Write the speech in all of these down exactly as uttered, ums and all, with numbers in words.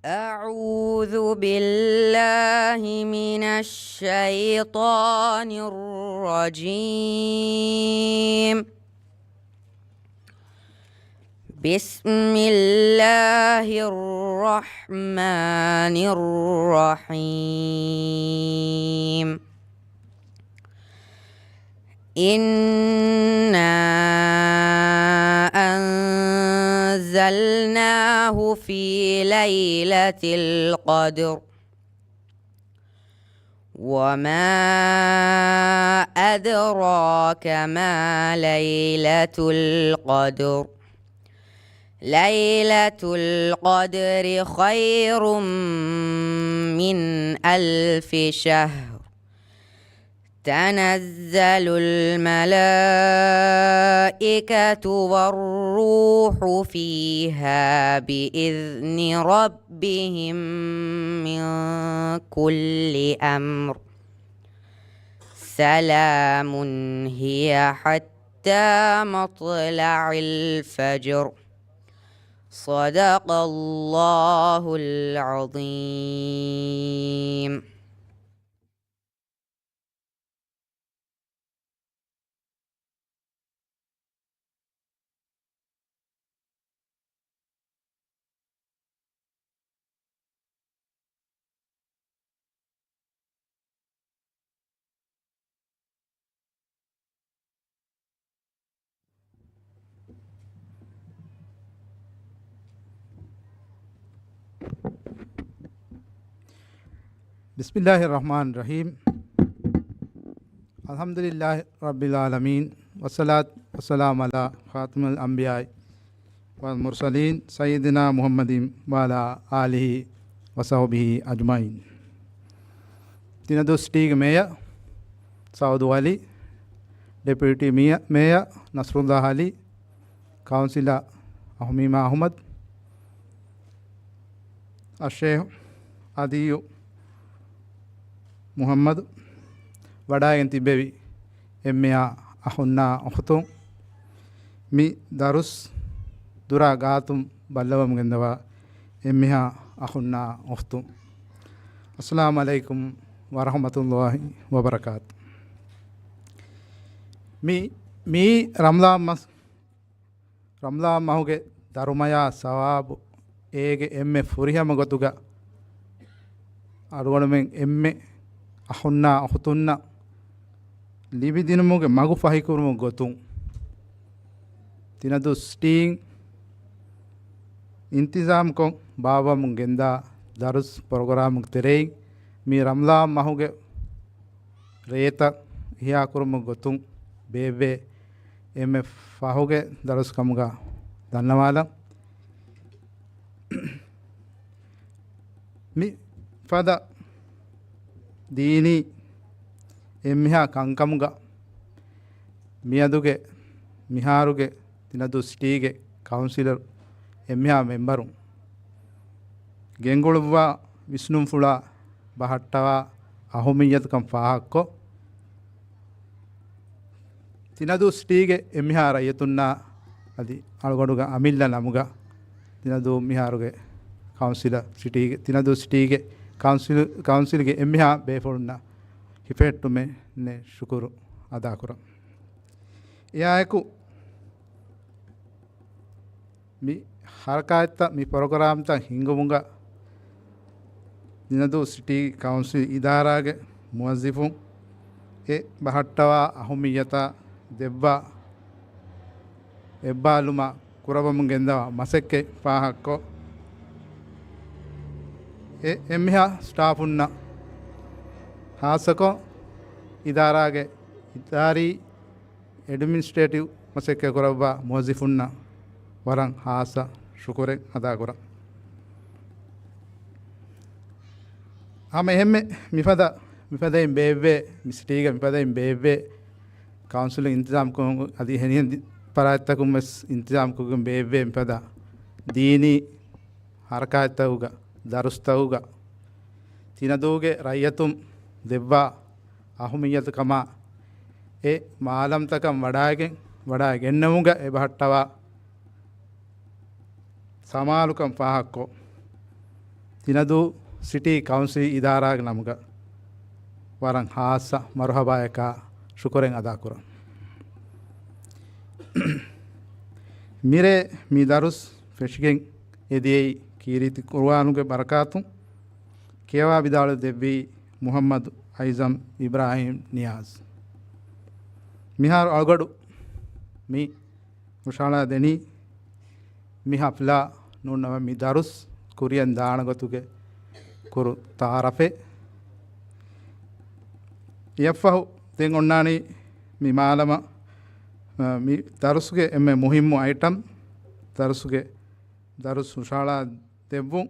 أعوذ بالله من الشيطان الرجيم. بسم الله الرحمن الرحيم. إنا أنزلناه في ليلة القدر. وما أدراك ما ليلة القدر. ليلة القدر خير من ألف شهر. تنزل الملائكة والروح فيها بإذن ربهم من كل أمر. سلام هي حتى مطلع الفجر. صدق الله العظيم. بسم الله الرحمن الرحيم. الحمد لله رب العالمين، والصلاة والسلام على خاتم الأنبياء والمرسلين سيدنا محمد وعلى آله وصحبه أجمعين. ތިނަދޫ ސިޓީގެ މޭޔަރ ސައުދު އަލީ، ޑެޕިއުޓީ މޭޔަ-، މޭޔަރ ނަސްރުﷲ އަލީ، ކައުންސިލަރ އަހުމީމާ އަހުމަދު، އައްޝޭހް އަދީއު މުހައްމަދު ވަޑައިގެން ތިއްބެވި އެންމެހާ އަޚުންނާ އުޚްތުން، މި ދަރުސް ދުރާ ގާތުން ބައްލަވަމުން ގެންދަވާ އެންމެހާ އަޚުންނާ އުޚްތުން، އައްސަލާމު ޢަލައިކުމް ވަރަޙްމަތުﷲ ވަބަރަކާތު. މި، މިއީ ރަމަޟާން މަސް، ރަމަޟާން މަހުގެ ދަރުމަޔާ ސަވާބު އޭގެ އެންމެ ފުރިހަމަ ގޮތުގަ އަޅުގަނޑުމެން އެންމެ އަޚުންނާ އުޚްތުންނަށް ލިބިދިނުމުގެ މަގު ފަހިކުރުމުގެ ގޮތުން، ތިނަދޫ ސިޓީން އިންތިޒާމްކޮށް ބާއްވަމުން ގެންދާ ދަރުސް ޕްރޮގްރާމުގެ ތެރެއިން، މި ރަމަޟާން މަހުގެ ރޭތައް އިޙްޔާކުރުމުގެ ގޮތުން ބޭއްވޭ އެންމެ ފަހުގެ ދަރުސް ކަމުގަ ދަންނަވާލަން. މި ފަދަ ދީނީ އެންމެހާ ކަންކަމުގަ މިއަދުގެ މިހާރުގެ ތިނަދޫ ސިޓީގެ ކައުންސިލަރު އެންމެހާ މެމްބަރުން ގެންގުޅުއްވާ ވިސްނުންފުޅާ ބަހައްޓަވާ އަހުމިއްޔަތުކަން ފާހަގަކޮށް، ތިނަދޫ ސިޓީގެ އެންމެހާ ރައްޔިތުންނާ އަދި އަޅުގަނޑުގެ އަމިއްލަ ނަމުގަ ތިނަދޫ މިހާރުގެ ކައުންސިލަށް ސިޓީގެ، ތިނަދޫ ސިޓީގެ ކައުންސިލް، ކައުންސިލްގެ އެންމެހާ ބޭފުޅުންނަށް ހިފެހެއްޓުމެއް ނެތް ޝުކުރު އަދާކުރަން. އެއާއެކު، މި ހަރަކާތްތައް، މި ޕްރޮގްރާމްތައް ހިންގުމުގަ ތިނަދޫ ސިޓީ ކައުންސިލް އިދާރާގެ މުވައްޒިފުން އެ ބަހައްޓަވާ އަހުމިއްޔަތާ ދެއްވާ އެއްބާލުމާ ކުރައްވަމުން ގެންދަވާ މަސައްކަތް ފާހަގަކޮށް، އެ އެންމެހާ ސްޓާފުންނަށް ހާއްސަކޮށް އިދާރާގެ އިދާރީ އެޑްމިނިސްޓްރޭޓިވް މަސައްކަތް ކުރައްވާ މުވައްޒިފުންނަށް ވަރަށް ހާއްސަ ޝުކުރެއް އަދާކުރަން. ހަމަ އެހެންމެ މިފަދަ، މިފަދައިން ބޭއްވޭ، މި ސިޓީގަ މިފަދައިން ބޭއްވޭ ކައުންސިލުން އިންތިޒާމް ކުރުމުގެ އަދި އެހެނިހެން ދި-، ފަރާތްތަކުން ވެސް އިންތިޒާމް ކޮށްގެން ބޭއްވޭ މިފަދަ ދީނީ ހަރަކާތްތަކުގަ، ދަރުސްތަކުގަ، ތިނަދޫގެ ރައްޔިތުން ދެއްވާ އަހުމިއްޔަތު ކަމާ، އެ މާލަމްތަކަށް ވަޑައިގެން، ވަޑައިގެންނެވުމުގަ އެބަހައްޓަވާ ސަމާލުކަން ފާހަގަކޮށް، ތިނަދޫ ސިޓީ ކައުންސިލް އިދާރާގެ ނަމުގަ ވަރަށް ހާއްސަ މަރުހަބާޔަކާ ޝުކުރެއް އަދާކުރަން. މިރޭ މި ދަރުސް ފެށިގެން އެދިޔައީ ކީރިތި ޤުރުއާނުގެ ބަރަކާތުން. ކިޔަވާ ވިދާޅު ދެއްވީ މުޙައްމަދު އައިޒަމް އިބްރާހީމް ނިޔާޒް. މިހާރު އަޅުގަޑު މި ހުށަހަޅާ ދެނީ މި ހަފްލާ ނޫންނަމަ މި ދަރުސް ކުރިއަށް ދާނެ ގޮތުގެ ކުރު ތަޢާރަފެއް. އެއަށްފަހު ދެން އޮންނާނީ މި މާލަމަ، މި ދަރުސްގެ އެންމެ މުހިއްމު އައިޓަމް، ދަރުސްގެ، ދަރުސް ހުށަހަޅާ ދެއްވުން.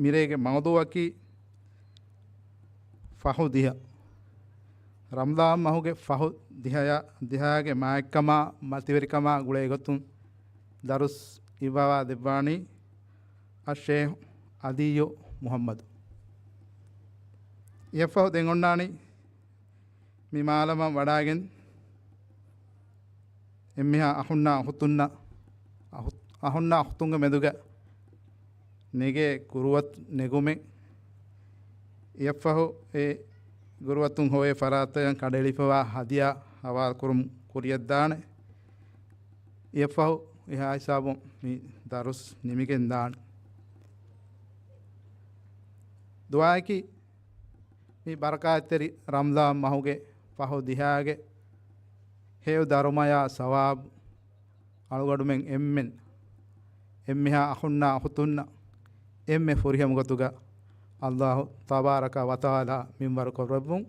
މިރޭގެ މައުޟޫޢަކީ ފަހު ދިހަ. ރަމަޟާން މަހުގެ ފަހު ދިހަޔާ، ދިހަޔާގެ މާތްކަމާ މަތިވެރިކަމާ ގުޅޭގޮތުން ދަރުސް އިއްވަވާ ދެއްވާނީ އައްޝޭޚް އަލީޔު މުޙައްމަދު. އެއަށްފަހު ދެން އޮންނާނީ މި މާލަމަށް ވަޑާގެން އެންމެހާ އަޚުންނާ އުޚުތުންނަށް، އަޚު-، އަޚުންނާ އުޚުތުންގެ މެދުގަ ނެގޭ ގުރުއަތު ނެގުމެއް. އެއަށްފަހު އެ ގުރުއަތުން ހޮވޭ ފަރާތްތަކަށް ކަނޑައެޅިފަވާ ހަދިޔާ ހަވާލުކުރުން ކުރިއަށްދާނެ. އެއަށްފަހު އެހާ ހިސާބުން މި ދަރުސް ނިމިގެންދާނެ. ދުޢާއަކީ މި ބަރަކާތްތެރި ރަމަޟާން މަހުގެ ފަހު ދިހާގެ ހެޔޮ ދަރުމަޔާ ސަވާބު އަޅުގަޑުމެން އެންމެން، އެންމެހާ އަޚުންނާ އުޚުތުންނަށް އެންމެ ފުރިހަމަ ގޮތުގަ އައްލާހު ތަބާރަކަ ވަތަޢާލާ މިންވަރު ކުރެއްވުން.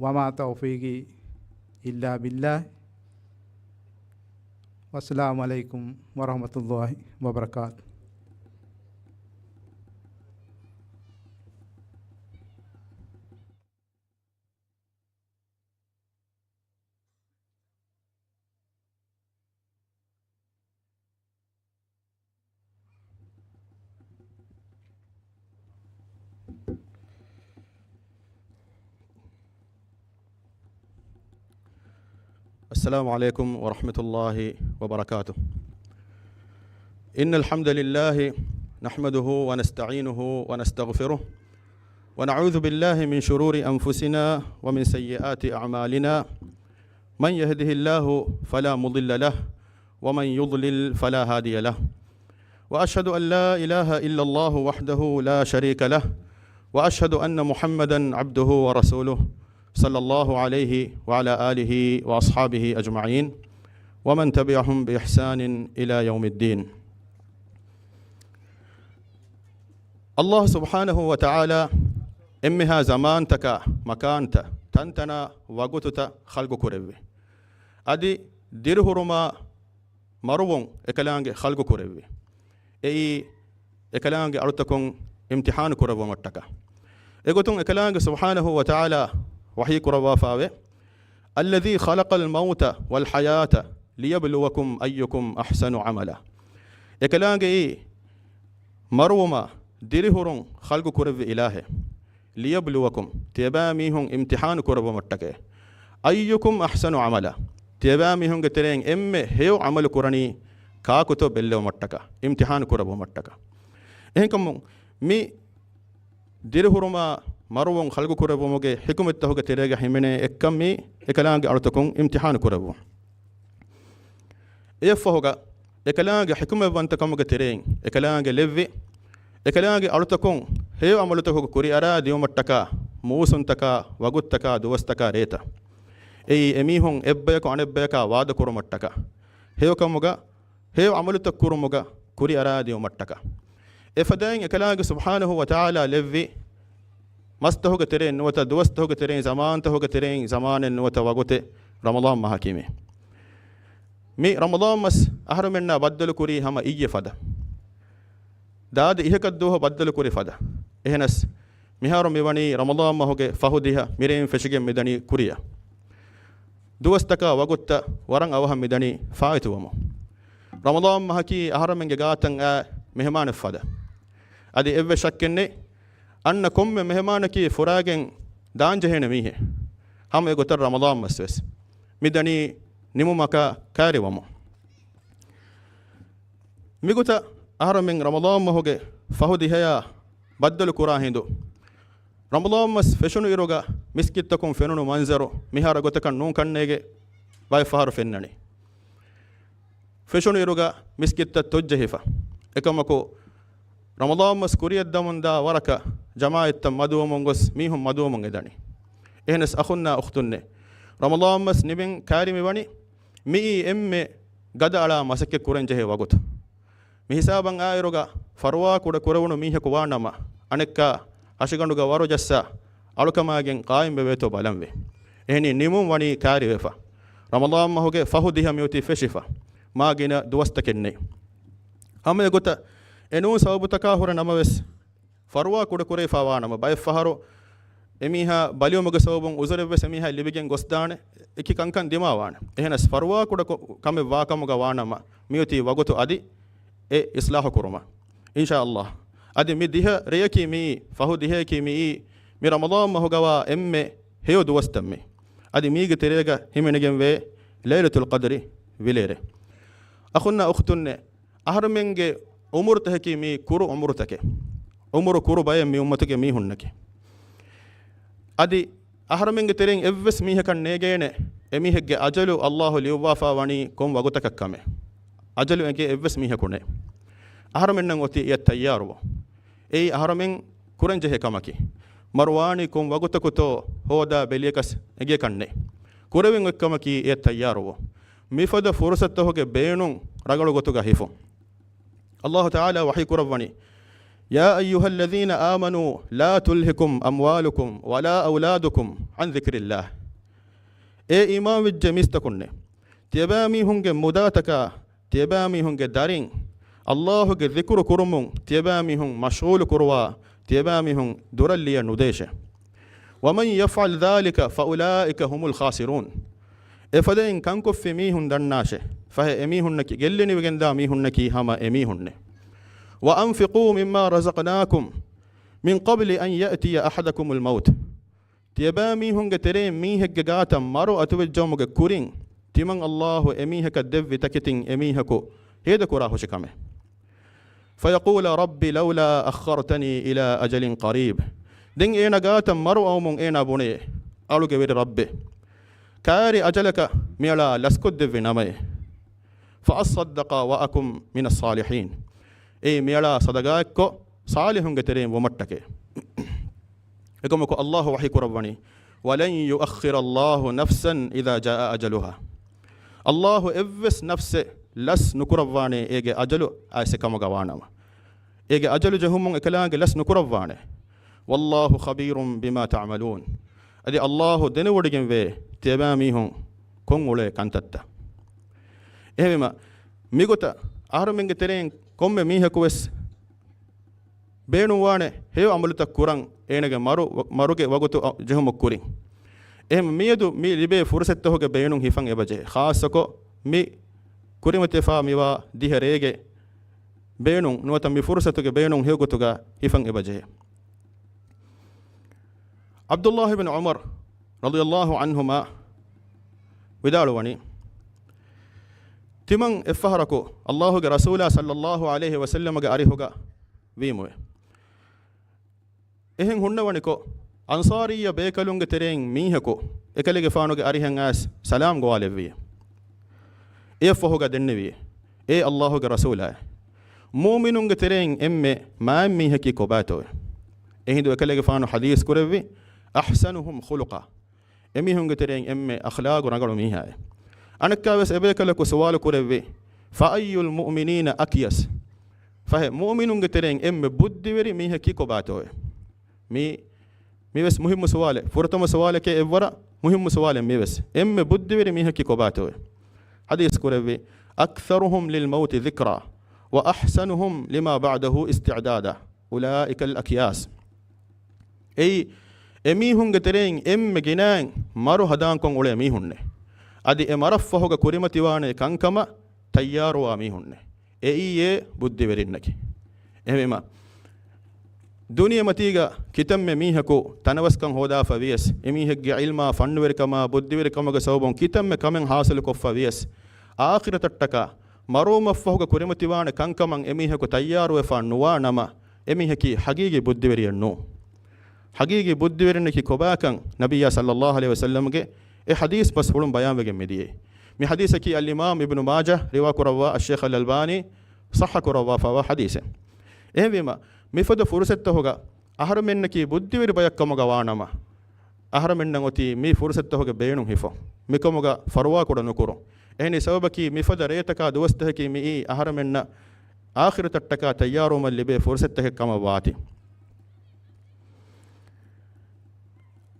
ވަމާ ތައުފީޤީ އިއްލާ ބިއްލާހި. ވައްސަލާމު ޢަލައިކުމް ވަރަޙްމަތުﷲި ވަބަރަކާތުހު. السلام عليكم ورحمة الله وبركاته. إن الحمد لله نحمده ونستعينه ونستغفره، ونعوذ بالله من شرور أنفسنا ومن سيئات أعمالنا. من يهده الله فلا مضل له، ومن يضلل فلا هادي له. وأشهد أن لا إله إلا الله وحده لا شريك له، وأشهد أن محمدا عبده ورسوله، صلى الله عليه وعلى آله وأصحابه أجمعين، ومن تبعهم بإحسان إلى يوم الدين. އައްލާހު ސުބްޙާނަހު ވަތަޢާލާ އެންމެހާ ޒަމާންތަކާ، މަކާންތައް، ތަންތަނާ ވަގުތުތައް ޚަލްޤު ކުރެއްވި. އަދި ދިރިހުރުމާ މަރުވުން އެކަލާނގެ ޚަލްޤު ކުރެއްވި. އެއީ އެކަލާނގެ އަޅުތަކުން އިމްތިޙާނު ކުރައްވުމަށްޓަކާ. އެގޮތުން އެކަލާނގެ ސުބްޙާނަހު ވަތަޢާލާ ވަޙީ ކުރައްވާފާވޭ، الذي خلق الموت والحياة ليبلوكم أيكم أحسن عملا. އެކަލާނގެއީ މަރުވުމާ ދިރިހުރުން ޚަލްޤު ކުރެއްވި އިލާހެއް. ليبلوكم، ތިޔަބައިމީހުން އިމްތިޙާނު ކުރައްވުމަށްޓަކައި. أيكم أحسن عملا، ތިޔަބައިމީހުންގެ ތެރެއިން އެންމެ ހެޔޮ ޢަމަލު ކުރަނީ ކާކުތޯ ބެއްލެވުމަށްޓަކާ، އިމްތިޙާނު ކުރައްވުމަށްޓަކާ. އެހެންކަމުން މި ދިރިހުރުމާ މަރުވުން ޚަލްޤު ކުރެއްވުމުގެ ޙިކުމަތްތަހުގެ ތެރޭގަ ހިމެނޭ އެއްކަން މީ އެކަލާނގެ އަޅުތަކުން އިމްތިޙާނު ކުރެއްވުން. އެއަށްފަހުގަ އެކަލާނގެ ޙިކުމަތްވަންތަކަމުގެ ތެރެއިން އެކަލާނގެ ލެއްވި، އެކަލާނގެ އަޅުތަކުން ހެޔޮ ޢަމަލުތަކުގެ ކުރިއަރާ ދިއުމަށްޓަކާ، މޫސުންތަކާ، ވަގުތުތަކާ، ދުވަސްތަކާ، ރޭތައް. އެއީ އެމީހުން އެއްބަޔަކު އަނެއްބަޔަކާ ވާދަކުރުމަށްޓަކާ، ހެޔޮކަމުގަ ހެޔޮ ޢަމަލުތައް ކުރުމުގަ ކުރިއަރާދިއުމަށްޓަކާ. އެފަދައިން އެކަލާނގެ ސުބްޙާނަހު ވަތަޢާލާ ލެއްވި މަސްތަހުގެ ތެރެއިން ނުވަތަ ދުވަސްތަހުގެ ތެރެއިން ޒަމާންތަހުގެ ތެރެއިން ޒަމާނެއް ނުވަތަ ވަގުތެއް ރަމަޟާން މަހަކީމޭ. މި ރަމަޟާން މަސް އަހަރުމެންނާ ބައްދަލުކުރީ ހަމަ އިއްޔެ ފަދަ. ދާދި އިހަކަށް ދުވަހު ބައްދަލުކުރި ފަދަ. އެހެނަސް މިހާރު މިވަނީ ރަމަޟާން މަހުގެ ފަހު ދިހަ މިރޭން ފެށިގެން މިދަނީ ކުރިއަށް. ދުވަސްތަކާ ވަގުތުތައް ވަރަށް އަވަހަށް މިދަނީ ފާއިތުވަމުން. ރަމަޟާން މަހަކީ އަހަރުމެންގެ ގާތަށް އާ މެހެމާނެއް ފަދަ. އަދި އެއްވެސް ޝައްކެއް ނެތް، އަންނަ ކޮންމެ މެހެމާނަކީ ފުރާގެން ދާންޖެހޭނެ މީހެއް. ހަމަ އެގޮތަށް ރަމަޟާން މަސް ވެސް މިދަނީ ނިމުމަކާ ކައިރިވަމުން. މިގޮތަށް އަހަރުމެން ރަމަޟާން މަހުގެ ފަހު ދިހަޔާ ބައްދަލު ކުރާ ހިނދު. ރަމަޟާން މަސް ފެށުނު އިރުގަ މިސްކިތްތަކުން ފެނުނު މަންޒަރު މިހާރަ ގޮތަކަށް ނޫން ކަންނޭގެ ބައެއް ފަހަރު ފެންނަނީ. ފެށުނު އިރުގަ މިސްކިތްތައް ތޮއްޖެހިފަ. އެކަމަކު، ރަމަޟާން މަސް ކުރިއަށްދަމުންދާ ވަރަކަށް ޖަމާޢަތްތައް މަދުވަމުން ގޮސް މީހުން މަދުވަމުން އެދަނީ. އެހެނަސް އަޚުންނާ އުޚްތުންނޭ، ރަމަޟާން މަސް ނިމެން ކައިރި މިވަނީ މިއީ އެންމެ ގަދައަޅާ މަސައްކަތް ކުރަންޖެހޭ ވަގުތު. މި ހިސާބަށް އާއިރުގަ ފަރުވާ ކުޑަ ކުރެވުނު މީހަކު ވާނަމަ، އަނެއްކާ ހަށިގަނޑުގަ ވަރު ޖައްސާ އަޅުކަމާގެން ޤާއިމްވެވޭތޯ ބަލަންވީ. އެހެނީ ނިމުން ވަނީ ކައިރިވެފަ. ރަމަޟާން މަހުގެ ފަހު ދިހަ މިއޮތީ ފެށިފަ. މާ ގިނަ ދުވަސްތަކެއް ނެތް. ހަމަ އެގޮތަށް އެނޫން ސަބަބުތަކާ ހުރެ ނަމަވެސް، ފަރުވާ ކުޑަކުރެވިފާ ވާނަމަ، ބައެއް ފަހަރު އެމީހާ ބަލިވުމުގެ ސަބަބުން އުޒުރެއްވެސް އެމީހާ ލިބިގެން ގޮސްދާނެ، އެކި ކަންކަން ދިމާވާނެ. އެހެނަސް ފަރުވާ ކުޑަ ކޮ-، ކަމެއް ވާކަމުގަ ވާނަމަ، މިއޮތީ ވަގުތު އަދި އެ އިސްލާހު ކުރުމަށް. އިންޝާﷲ. އަދި މި ދިހަ ރެޔަކީ މިއީ، ފަހު ދިހަޔަކީ މިއީ، މި ރަމަޟާން މަހުގަވާ އެންމެ ހެޔޮ ދުވަސްތައް މި. އަދި މީގެ ތެރޭގަ ހިމެނިގެންވޭ ލައިލަތުލް ޤަދްރި ވިލޭރޭ. އަޚުންނާ އުޚްތުންނޭ، އަހަރުމެންގެ އުމުރުތަކަކީ މީ ކުރު އުމުރުތަކެއް. އުމުރު ކުރު ބައެއް މި އުއްމަތުގެ މީހުންނަކީ. އަދި އަހަރުމެންގެ ތެރެއިން އެއްވެސް މީހަކަށް ނޭގޭނެ، އެމީހެއްގެ އަޖަލު ﷲ ލިޔުއްވާފާ ވަނީ ކޮން ވަގުތަކަށް ކަމެއް. އަޖަލު އެނގޭ އެއްވެސް މީހަކު ނެތް. އަހަރުމެންނަށް އޮތީ އެޔަށް ތައްޔާރުވުން. އެއީ އަހަރުމެން ކުރަންޖެހޭ ކަމަކީ. މަރުވާނީ ކޮން ވަގުތަކުތޯ ހޯދާ ބެލިޔަކަސް އެނގޭކަށް ނެތް. ކުރެވެން އޮތް ކަމަކީ އެޔަށް ތައްޔާރުވުން. މިފަދަ ފުރުސަތުތަކުގެ ބޭނުން ރަނގަޅު ގޮތުގަ ހިފުން. ﷲ ތަޢާލާ ވަޙީ ކުރައްވަނީ، يا أيها الذين آمنوا لا تلهكم أموالكم ولا أولادكم عن ذكر الله. އޭ އީމާންވެއްޖެ މީސްތަކުންނޭ! ތިޔަބައިމީހުންގެ މުދާތަކާ، ތިޔަބައިމީހުންގެ ދަރިން، ﷲ ގެ ޛިކުރު ކުރުމުން ތިޔަބައިމީހުން މަޝްޣޫލު ކުރުވާ، ތިޔަބައިމީހުން ދުރަށް ލިޔެ ނުދޭށޭ. ومن يفعل ذلك فأولئك هم الخاسرون. އެފަދައިން ކަންކޮށްފި މީހުން ދަންނާށޭ. ފަހެ އެމީހުންނަކީ، ގެއްލި ނިވިގެންދާ މީހުންނަކީ ހަމަ އެމީހުންނޭ. وأنفقوا مما رزقناكم من قبل أن يأتي أحدكم الموت. ތިޔަބައިމީހުންގެ ތެރެއިން މީހެއްގެ ގާތަށް މަރު އަތުވެއްޖައުމުގެ ކުރިން، ތިމަން ﷲ އެމީހަކަށް ދެއްވި ތަކެތިން އެމީހަކު ހޭދަކުރާ ހުށި ކަމެއް. فيقول رب لولا أخرتني إلى أجل قريب. ދެން އޭނަ ގާތަށް މަރު އައުމުން އޭނަ ބުނެ، އަޅުގެ ވެރި ރައްބޭ، ކައިރި އަޖަލަކަށް މިއަޅާ ލަސްކޮށްދެއްވި ނަމައޭ. فأصدق وأكن من الصالحين. އެއީ މިއަޅާ ޞަދަޤާތްކޮށް، ޞާލިޙުންގެ ތެރެއިން ވުމަށްޓަކައި. އެކަމަކު ﷲ ވަޙީ ކުރައްވަނީ، ولن يؤخر الله نفسا إذا جاء أجلها. ﷲ އެއްވެސް ނަފްސެއް ލަސް ނުކުރައްވާނެ އޭގެ އަޖަލު އައިސް ކަމުގަ ވާނަމަ. އޭގެ އަޖަލު ޖެހުމުން އެކަލާނގެ ލަސް ނުކުރައްވާނެ. والله خبير بما تعملون. އަދި ﷲ ދެނެވޮޑިގެންވޭ ތިޔަބައިމީހުން ކޮށް އުޅޭ ކަންތައްތައް. އެހެންވީމަ، މިގޮތަށް އަހަރުމެންގެ ތެރެއިން ކޮންމެ މީހަކުވެސް ބޭނުންވާނެ ހެޔޮ ޢަމަލުތައް ކުރަން އޭނަގެ މަރު، މަރުގެ ވަގުތު ޖެހުމަށް ކުރިން. އެހެން މިއަދު މި ލިބޭ ފުރުސަތުތަކުގެ ބޭނުން ހިފަން އެބަޖެހޭ. ޚާއްޞަކޮށް މި ކުރިމަތިވެފާ މިވާ ދިހަ ރޭގެ ބޭނުން ނުވަތަ މި ފުރުސަތުގެ ބޭނުން ހެޔޮގޮތުގަ ހިފަން އެބަޖެހޭ. ޢަބްދުﷲ ބިން ޢުމަރު ރަޟިޔަﷲ ޢަންހުމާ ވިދާޅުވަނީ، ތިމަން އެއްފަހަރަކު ﷲ ގެ ރަސޫލާ ޞައްލަﷲ ޢަލައިހި ވަސައްލަމަގެ އަރިހުގަ ވީމުވެ. އެހެން ހުންނަވަނިކޮށް، އަންޞާރިއްޔަ ބޭކަލުންގެ ތެރެއިން މީހަކު އެކަލޭގެފާނުގެ އަރިހަށް އައިސް ސަލާމް ގޮވާލެއްވި. އެއަށްފަހުގަ ދެންނެވި، އޭ ﷲ ގެ ރަސޫލާއޭ! މުއުމިނުންގެ ތެރެއިން އެންމެ މާތް މީހަކީ ކޮބާތޯއޭ؟ އެހިނދު އެކަލޭގެފާނު ޙަދީޘް ކުރެއްވި، أحسنهم خلقا. އެމީހުންގެ ތެރެއިން އެންމެ އަޚްލާޤު ރަނގަޅު މީހާއޭ. އަނެއްކާވެސް އެބޭކަލަކު ސުވާލު ކުރެއްވި، فأي المؤمنين أكيس؟ ފަހެ މުއުމިނުންގެ ތެރެއިން އެންމެ ބުއްދިވެރި މީހަކީ ކޮބާތޯއޭ؟ މި، މިވެސް މުހިއްމު ސުވާލެއް. ފުރަތަމަ ސުވާލެކޭ އެއްވަރަށް މުހިއްމު ސުވާލެއް މިވެސް. އެންމެ ބުއްދިވެރި މީހަކީ ކޮބާތޯއޭ؟ ޙަދީޘް ކުރެއްވި، أكثرهم للموت ذكرا وأحسنهم لما بعده استعدادا أولئك الأكياس. އެއީ، އެމީހުންގެ ތެރެއިން އެންމެ ގިނައިން މަރު ހަނދާންކޮށް އުޅޭ މީހުންނޭ. އަދި އެ މަރަށްފަހުގަ ކުރިމަތިވާނޭ ކަންކަމަށް ތައްޔާރުވާ މީހުންނޭ. އެއީ އެ ބުއްދިވެރިންނަކީ. އެހެންވީމަ، ދުނިޔެމަތީގަ ކިތަންމެ މީހަކު ތަނަވަސްކަން ހޯދާފަ ވިޔަސް، އެމީހެއްގެ ޢިލްމާ ފަންނުވެރިކަމާ ބުއްދިވެރިކަމުގެ ސަބަބުން ކިތަންމެ ކަމެއް ޙާޞިލުކޮށްފަ ވިޔަސް، އާޚިރަތަށްޓަކާ މަރުވުމަށްފަހުގަ ކުރިމަތިވާނެ ކަންކަމަށް އެމީހަކު ތައްޔާރުވެފާ ނުވާ ނަމަ، އެމީހަކީ ޙަޤީޤީ ބުއްދިވެރިއެއް ނޫން. ޙަޤީޤީ ބުއްދިވެރިންނަކީ ކޮބާކަން ނަބިއްޔާ ޞައްލައްލާހު ޢަލައިހި ވަސައްލަމްގެ އެ ޙަދީޘް ބަސްފުޅުން ބަޔާންވެގެން މިދިޔައީ. މި ޙަދީޘަކީ އަލްއިމާމް އިބްނު މާޖަހް ރިވާކުރައްވާ، އައްޝައިޚް އަލްއަލްބާނީ ޞައްޙަކުރައްވާފައިވާ ޙަދީޘެއް. އެހެންވީމަ، މިފަދަ ފުރުޞަތުތަކުގަ އަހަރުމެންނަކީ ބުއްދިވެރި ބަޔަކު ކަމުގަ ވާނަމަ، އަހަރުމެންނަށް އޮތީ މި ފުރުޞަތުތަކުގެ ބޭނުން ހިފަ، މިކަމުގަ ފަރުވާކުޑަ ނުކުރުން. އެހެނީ ސަބަބަކީ މިފަދަ ރޭތަކާ ދުވަސްތަކަކީ މިއީ އަހަރުމެންނަށް އާޚިރަތަށްޓަކާ ތައްޔާރުވުމަށް ލިބޭ ފުރުޞަތުތަކެއް ކަމަށް ވާތީ.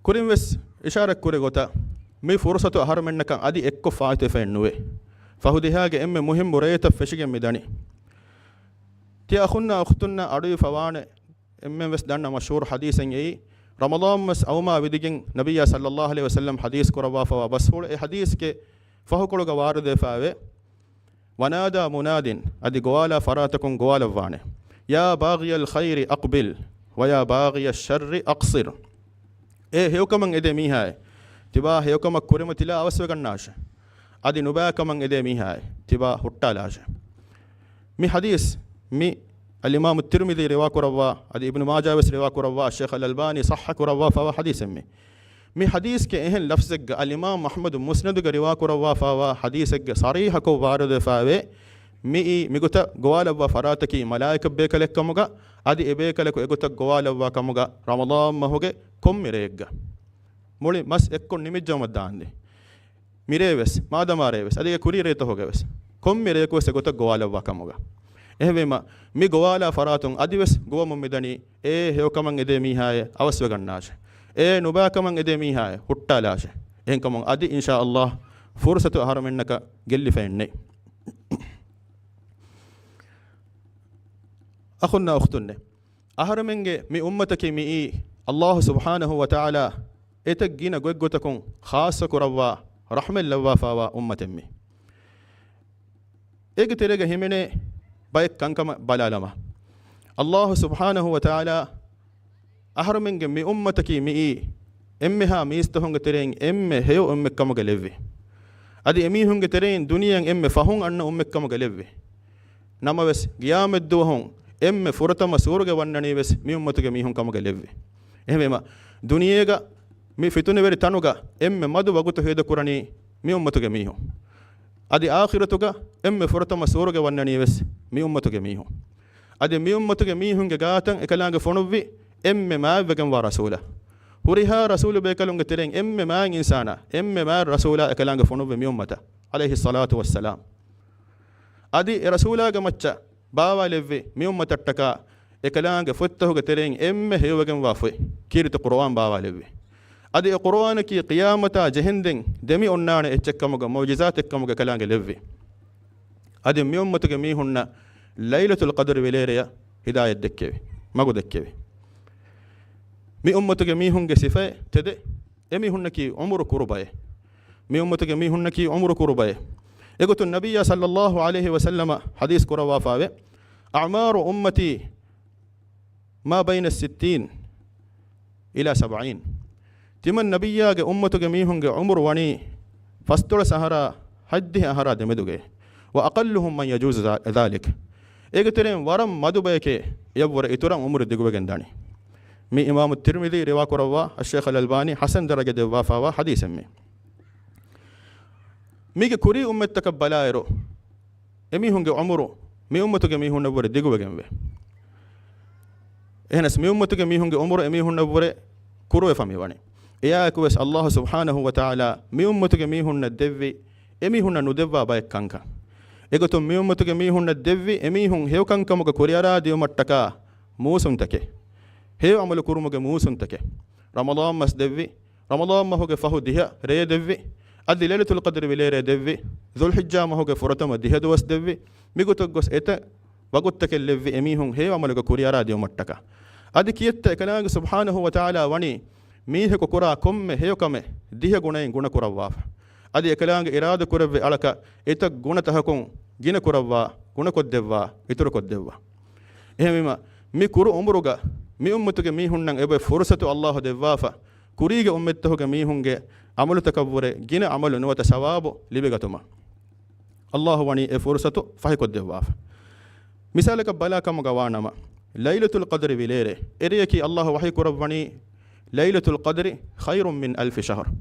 ކުރިންވެސް އިޝާރަތްކުރި ގޮތަށް، މި ފުރުޞަތު އަހަރުމެންނަކަށް އަދި އެއްކޮށް ފާއިތުވެފައެއް ނުވޭ. ފަހު ދިހައިގެ އެންމެ މުހިއްމު ރޭތައް ފެށިގެން މި ދަނީ. ތިޔަ އަޚުންނާ އުޚްތުންނާ އަޑުއިވިފަވާނެ، އެންމެން ވެސް ދަންނަ މަޝްހޫރު ޙަދީޘެއް އެއީ، ރަމަޟާން މަސް އައުމާ ވިދިގެން ނަބިއްޔާ ޞައްލައްލާހު ޢަލައިހި ވަސައްލަމް ޙަދީޘް ކުރައްވާފައިވާ ބަސްފުޅު، އެ ޙަދީޘްގެ ފަހުކޮޅުގަ ވާރިދުވެފައިވޭ، ވަނާދާ މުނާދިން، އަދި ގޮވާލާ ފަރާތަކުން ގޮވާލައްވާނެ، ޔާ ބާޣިޔަލް ޚައިރި އަޤްބިލް، ވަޔާ ބާޣިޔައް ޝައްރި އަޤްޞިރް. އޭ ހެޔޮކަމަށް އެދޭ މީހާއޭ، ތިބާ ހެޔޮކަމަށް ކުރިމަތިލާ އަވަސްވެގަންނާށެ. އަދި ނުބާކަމަށް އެދޭ މީހާއޭ، ތިބާ ހުއްޓާލާށެ. މި ޙަދީޘް މި އަލްއިމާމު ތިރްމިޛީ ރިވާކުރައްވާ، އަދި އިބްނު މާޖާ ވެސް ރިވާކުރައްވާ، އައްޝައިޚް އަލްއަލްބާނީ ޞައްޙަކުރައްވާފައިވާ ޙަދީޘެއް މި. މި ޙަދީޘްގެ އެހެން ލަފްޒެއްގަ އަލްއިމާމް އަޙްމަދު މުސްނަދުގަ ރިވާކުރައްވާފައިވާ ޙަދީޘެއްގެ ޞަރީޙަކޮށް ވާރިދުވެފައިވޭ، މިއީ މިގޮތަށް ގޮވާލައްވާ ފަރާތަކީ މަލާއިކަ ބޭކަލެއްކަމުގަ، އަދި އެބޭކަލަކު އެގޮތަށް ގޮވާލައްވާ ކަމުގަ ރަމަޟާން މަހުގެ ކޮންމެ ރެއެއްގަ. މުޅި މަސް އެއްކޮށް ނިމިއްޖައުމަށް ދާންދެން. މިރޭ ވެސް، މާދަމާ ރޭ ވެސް، އަދި އެ ކުރީ ރޭތަކުގަ ވެސް، ކޮންމެ ރެޔަކު ވެސް އެގޮތަށް ގޮވާލައްވާ ކަމުގަ. އެހެންވީމަ، މި ގޮވާލާ ފަރާތުން އަދިވެސް ގޮވަމުން މިދަނީ، އޭ ހެޔޮކަމަށް އެދޭ މީހާއޭ، އަވަސްވެގަންނާށެ. އޭ ނުބާކަމަށް އެދޭ މީހާއޭ، ހުއްޓާލާށެ. އެހެންކަމުން އަދި އިންޝާﷲ ފުރުޞަތު އަހަރުމެންނަކަށް ގެއްލިފައެއްނެތް. އަޚުންނާ އުޚްތުންނޭ. އަހަރުމެންގެ މި އުއްމަތަކީ މިއީ، ﷲ ސުބްޙާނަހޫ ވަތަޢާލާ އެތައް ގިނަ ގޮތްގޮތަކުން ޚާއްޞަކުރައްވާ، ރަޙްމަތް ލައްވާފައިވާ އުއްމަތެއް މި. އޭގެ ތެރޭގަ ހިމެނޭ ބައެއް ކަންކަމަށް ބަލާލަމާ، ﷲ ސުބްޙާނަހޫ ވަތަޢާލާ އަހަރުމެންގެ މި އުއްމަތަކީ މިއީ، އެންމެހާ މީސްތަކުންގެ ތެރެއިން އެންމެ ހެޔޮ އުއްމަތްކަމުގަ ލެއްވި. އަދި އެމީހުންގެ ތެރެއިން ދުނިޔެއަށް އެންމެ ފަހުން އަންނަ އުއްމަތްކަމުގަ ލެއްވި. ނަމަވެސް، ގިޔާމަތްދުވަހު އެންމެ ފުރަތަމަ ސުވަރުގެ ވަންނަނީ ވެސް މި އުއްމަތުގެ މީހުން ކަމުގަ ލެއްވި. އެހެންވީމަ، ދުނިޔޭގަ މި ފިތުނަވެރި ތަނުގަ އެންމެ މަދު ވަގުތު ހޭދަކުރަނީ މި އުއްމަތުގެ މީހުން. އަދި އާޚިރަތުގަ އެންމެ ފުރަތަމަ ސުވަރުގެ ވަންނަނީ ވެސް މި އުއްމަތުގެ މީހުން. އަދި މި އުއްމަތުގެ މީހުންގެ ގާތަށް އެކަލާނގެ ފޮނުއްވި އެންމެ މާތްވެގެންވާ ރަސޫލާ. ހުރިހާ ރަސޫލު ބޭކަލުންގެ ތެރެއިން އެންމެ މާތް އިންސާނާ، އެންމެ މާތް ރަސޫލާ އެކަލާނގެ ފޮނުއްވި މި އުއްމަތަށް، ޢަލައިހިއްޞަލާތު ވައްސަލާމް. އަދި އެ ރަސޫލާގެ މައްޗަށް ބާވާލެއްވި މި އުއްމަތަށްޓަކާ އެކަލާނގެ ފޮތްތަކުގެ ތެރެއިން އެންމެ ހެޔޮވެގެންވާ ފޮތް، ކީރިތި ޤުރުއާން ބާވާލެއްވި. އަދި އެ ޤުރުއާނަކީ ޤިޔާމަތާ ޖެހެންދެން ދެމި އޮންނާނެ އެއްޗެއްކަމުގަ މުޢުޖިޒާތެއްކަމުގަ އެކަލާނގެ ލެއްވި. އަދި މި އުއްމަތުގެ މީހުންނަށް ލައިލަތުލް ޤަދްރި ވިލޭރެޔަށް ހިދާޔަތް ދެއްކެވި، މަގު ދެއްކެވި. މި އުއްމަތުގެ މީހުންގެ ސިފައެއް ތެދެއް، އެމީހުންނަކީ ޢުމުރު ކުރު ބައެއް. މި އުއްމަތުގެ މީހުންނަކީ ޢުމުރު ކުރު ބައެއް. އެގޮތުން ނަބިއްޔާ ޞައްލައްލާހު ޢަލައިހި ވަސައްލަމަ ޙަދީޘް ކުރައްވާފައިވޭ، أعمار أمتي ما بين الستين إلى السبعين. ތިމަން ނަބިއްޔާގެ އުއްމަތުގެ މީހުންގެ ޢުމުރު ވަނީ ފަސްދޮޅަސް އަހަރާ ހަތްދިހަ އަހަރާ ދެމެދުގައި. وأقلهم من يجوز ذلك. އޭގެ ތެރެއިން ވަރަށް މަދު ބަޔެކޭ އެޔަށްވުރެ އިތުރަށް ޢުމުރު ދިގުވެގެން ދާނީ. މި އިމާމު ތިރްމިޛީ ރިވާކުރައްވާ، އައްޝައިޚް އަލްއަލްބާނީ ޙަސަން ދަރަޖަ ދެއްވާފައިވާ ޙަދީޘެއް މި. މީގެ ކުރީ އުއްމަތްތަކަށް ބަލާއިރު، އެމީހުންގެ ޢުމުރު މި އުއްމަތުގެ މީހުންނަށްވުރެ ދިގުވެގެންވޭ. އެހެނަސް މި އުއްމަތުގެ މީހުންގެ ޢުމުރު އެމީހުންނަށްވުރެ ކުރުވެފަ މިވަނީ. އެއާއެކުވެސް ﷲ ސުބްޙާނަހޫ ވަތަޢާލާ މި އުއްމަތުގެ މީހުންނަށް ދެއްވި އެމީހުންނަށް ނުދެއްވާ ބައެއް ކަންކަން. އެގޮތުން މި އުއްމަތުގެ މީހުންނަށް ދެއްވި އެމީހުން ހެޔޮކަންކަމުގަ ކުރިއަރާ ދިއުމަށްޓަކާ މޫސުންތަކެއް، ހެޔޮ ޢަމަލު ކުރުމުގެ މޫސުންތަކެއް. ރަމަޟާން މަސް ދެއްވި، ރަމަޟާން މަހުގެ ފަހު ދިހަ ރޭ ދެއްވި، އަދި ލައިލަތުލް ޤަދްރި ވިލޭރޭ ދެއްވި، ޛުލްޙިއްޖާ މަހުގެ ފުރަތަމަ ދިހަ ދުވަސް ދެއްވި، މިގޮތަށް ގޮސް އެތައް ވަގުތުތަކެއް ލެއްވި އެމީހުން ހެޔޮ ޢަމަލުގަ ކުރިއަރާ ދިއުމަށްޓަކާ. އަދި ކިއެއްތަ އެކަލާނގެ ސުބްޙާނަހޫ ވަތަޢާލާ ވަނީ މީހަކު ކުރާ ކޮންމެ ހެޔޮ ކަމެއް ދިހަ ގުނައިން ގުނަ ކުރައްވާފަ. އަދި އެކަލާނގެ އިރާދަ ކުރެއްވި އަޅަކަށް އެތައް ގުނަ ތަހަކުން ގިނަ ކުރައްވާ، ގުނަކޮށްދެއްވާ، އިތުރުކޮށްދެއްވާ. އެހެންވީމަ، މި ކުރު ޢުމުރުގަ މި އުއްމަތުގެ މީހުންނަށް އެބަ ފުރުޞަތު ﷲ ދެއްވާފަ، ކުރީގެ އުއްމަތްތަކުގެ މީހުންގެ ޢަމަލުތަކަށްވުރެ ގިނަ ޢަމަލު ނުވަތަ ސަވާބު ލިބިގަތުމަށް. ﷲ ވަނީ އެ ފުރުޞަތު ފަހިކޮށްދެއްވާފަ. މިސާލަކަށް ބަލާ ކަމުގަ ވާނަމަ، ލައިލަތުލް ޤަދްރި ވިލޭރޭ އެރެޔަކީ ﷲ ވަޙީ ކުރައްވަނީ، "ލައިލަތުލް ޤަދްރި ޚައިރު މިން އަލްފި ޝަހްރު."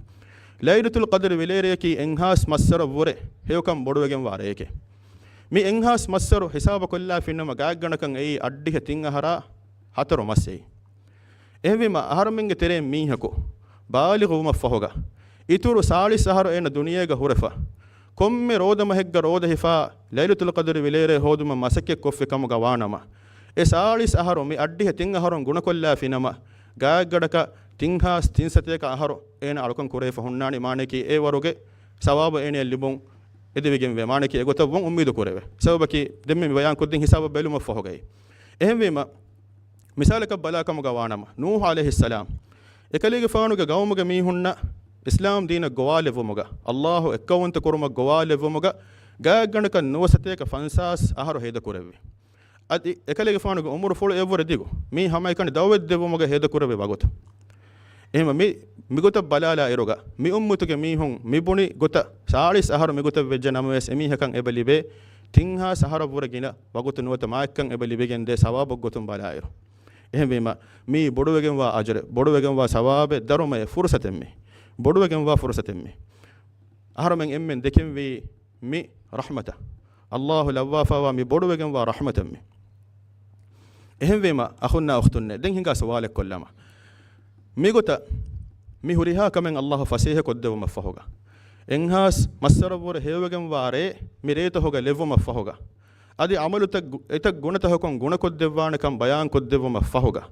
ލައިލަތުލް ޤަދްރި ވިލޭރެޔަކީ އެއްހާސް މައްސަރަށްވުރެ ހެޔޮކަން ބޮޑުވެގެންވާ ރެއެކޭ. މި އެއްހާސް މައްސަރު ހިސާބަކޮށްލާފިނަމަ ގާތްގަނޑަކަށް އެއީ އަށްޑިހަ ތިން އަހަރާ ހަތަރު މަސް އެއީ. އެހެންވީމަ، އަހަރުމެންގެ ތެރެއިން މީހަކު ބާލިޣު ވުމަށްފަހުގަ، އިތުރު ސާޅީސް އަހަރު އޭނަ ދުނިޔޭގަ ހުރެފަ، ކޮންމެ ރޯދަމަހެއްގަ ރޯދަ ހިފާ ލައިލަތުލް ޤަދްރި ވިލޭރޭ ހޯދުމަށް މަސައްކަތްކޮށްފި ކަމުގަ ވާނަމަ، އެ ސާޅީސް އަހަރު މި އަށްޑިހަ ތިން އަހަރުން ގުނަކޮށްލާފިނަމަ، ގާތްގަޑަކަށް ތިންހާސް ތިންސަތޭކަ އަހަރު އޭނަ އަޅުކަން ކުރެވިފަ ހުންނާނީ، މާނަޔަކީ އެ ވަރުގެ ސަވާބު އޭނަޔަށް ލިބުން އެދެވިގެންވޭ. މާނަޔަކީ އެގޮތަށްވުން އުއްމީދު ކުރެވޭ. ސަބަބަކީ ދެންމެ މި ބަޔާން ކޮށްދިން ހިސާބަށް ބެލުމަށްފަހުގައި. އެހެންވީމަ، މިސާލަކަށް ބަލާކަމުގަ ވާނަމަ، ނޫޙު ޢަލައިހިއްސަލާމް އެކަލޭގެފާނުގެ ގައުމުގެ މީހުންނަށް އިސްލާމް ދީނަށް ގޮވާލެއްވުމުގަ، ﷲ އެއްކައުވަންތަ ކުރުމަށް ގޮވާލެއްވުމުގަ، ގާތްގަނޑަކަށް ނުވަސަތޭކަ ފަންސާސް އަހަރު ހޭދަކުރެއްވި. އަދި އެކަލޭގެފާނުގެ އުމުރުފުޅު އެއްވުރެ ދިގު. މީ ހަމައެކަނި ދަޢުވަތް ދެއްވުމުގަ ހޭދަކުރެއްވި ވަގުތު. އެހެންވެ މި، މިގޮތަށް ބަލާލާ އިރުގަ، މި އުއްމަތުގެ މީހުން މި ބުނި ގޮތަށް ސާޅީސް އަހަރު މިގޮތަށް ވެއްޖެ ނަމަވެސް، އެމީހަކަށް އެބަ ލިބޭ ތިންހާސް އަހަރަށްވުރެ ގިނަ ވަގުތު ނުވަތަ މާތްކަން އެބަ ލިބިގެންދޭ ސަވާބުގެ ގޮތުން ބަލާއިރު. އެހެންވީމަ، މީ ބޮޑުވެގެންވާ އަޖުރެއް، ބޮޑުވެގެންވާ ސަވާބެއް، ދަރުމައެއް، ފުރުސަތެއް މީ. ބޮޑުވެގެންވާ ފުރުސަތެއް މީ. އަހަރުމެން އެންމެން ދެކެންވީ މި ރަޙްމަތަށް. ﷲ ލައްވާފައިވާ މި ބޮޑުވެގެންވާ ރަޙްމަތެއް މި. އެހެންވީމަ، އަޚުންނާ އުޚްތުންނޭ، ދެން ހިނގާ ސުވާލެއް ކޮށްލަމާ. މިގޮތަށް މި ހުރިހާ ކަމެއް ﷲ ފަސޭހަ ކޮށްދެއްވުމަށްފަހުގަ، އެއްހާސް މައްސަރަށްވުރެ ހެޔޮވެގެންވާ ރޭ މި ރޭތަހުގަ ލެއްވުމަށްފަހުގަ، އަދި ޢަމަލުތައް ގު-، އެތައް ގުނަތަހަކުން ގުނަކޮށްދެއްވާނެކަން ބަޔާންކޮށްދެއްވުމަށްފަހުގަ،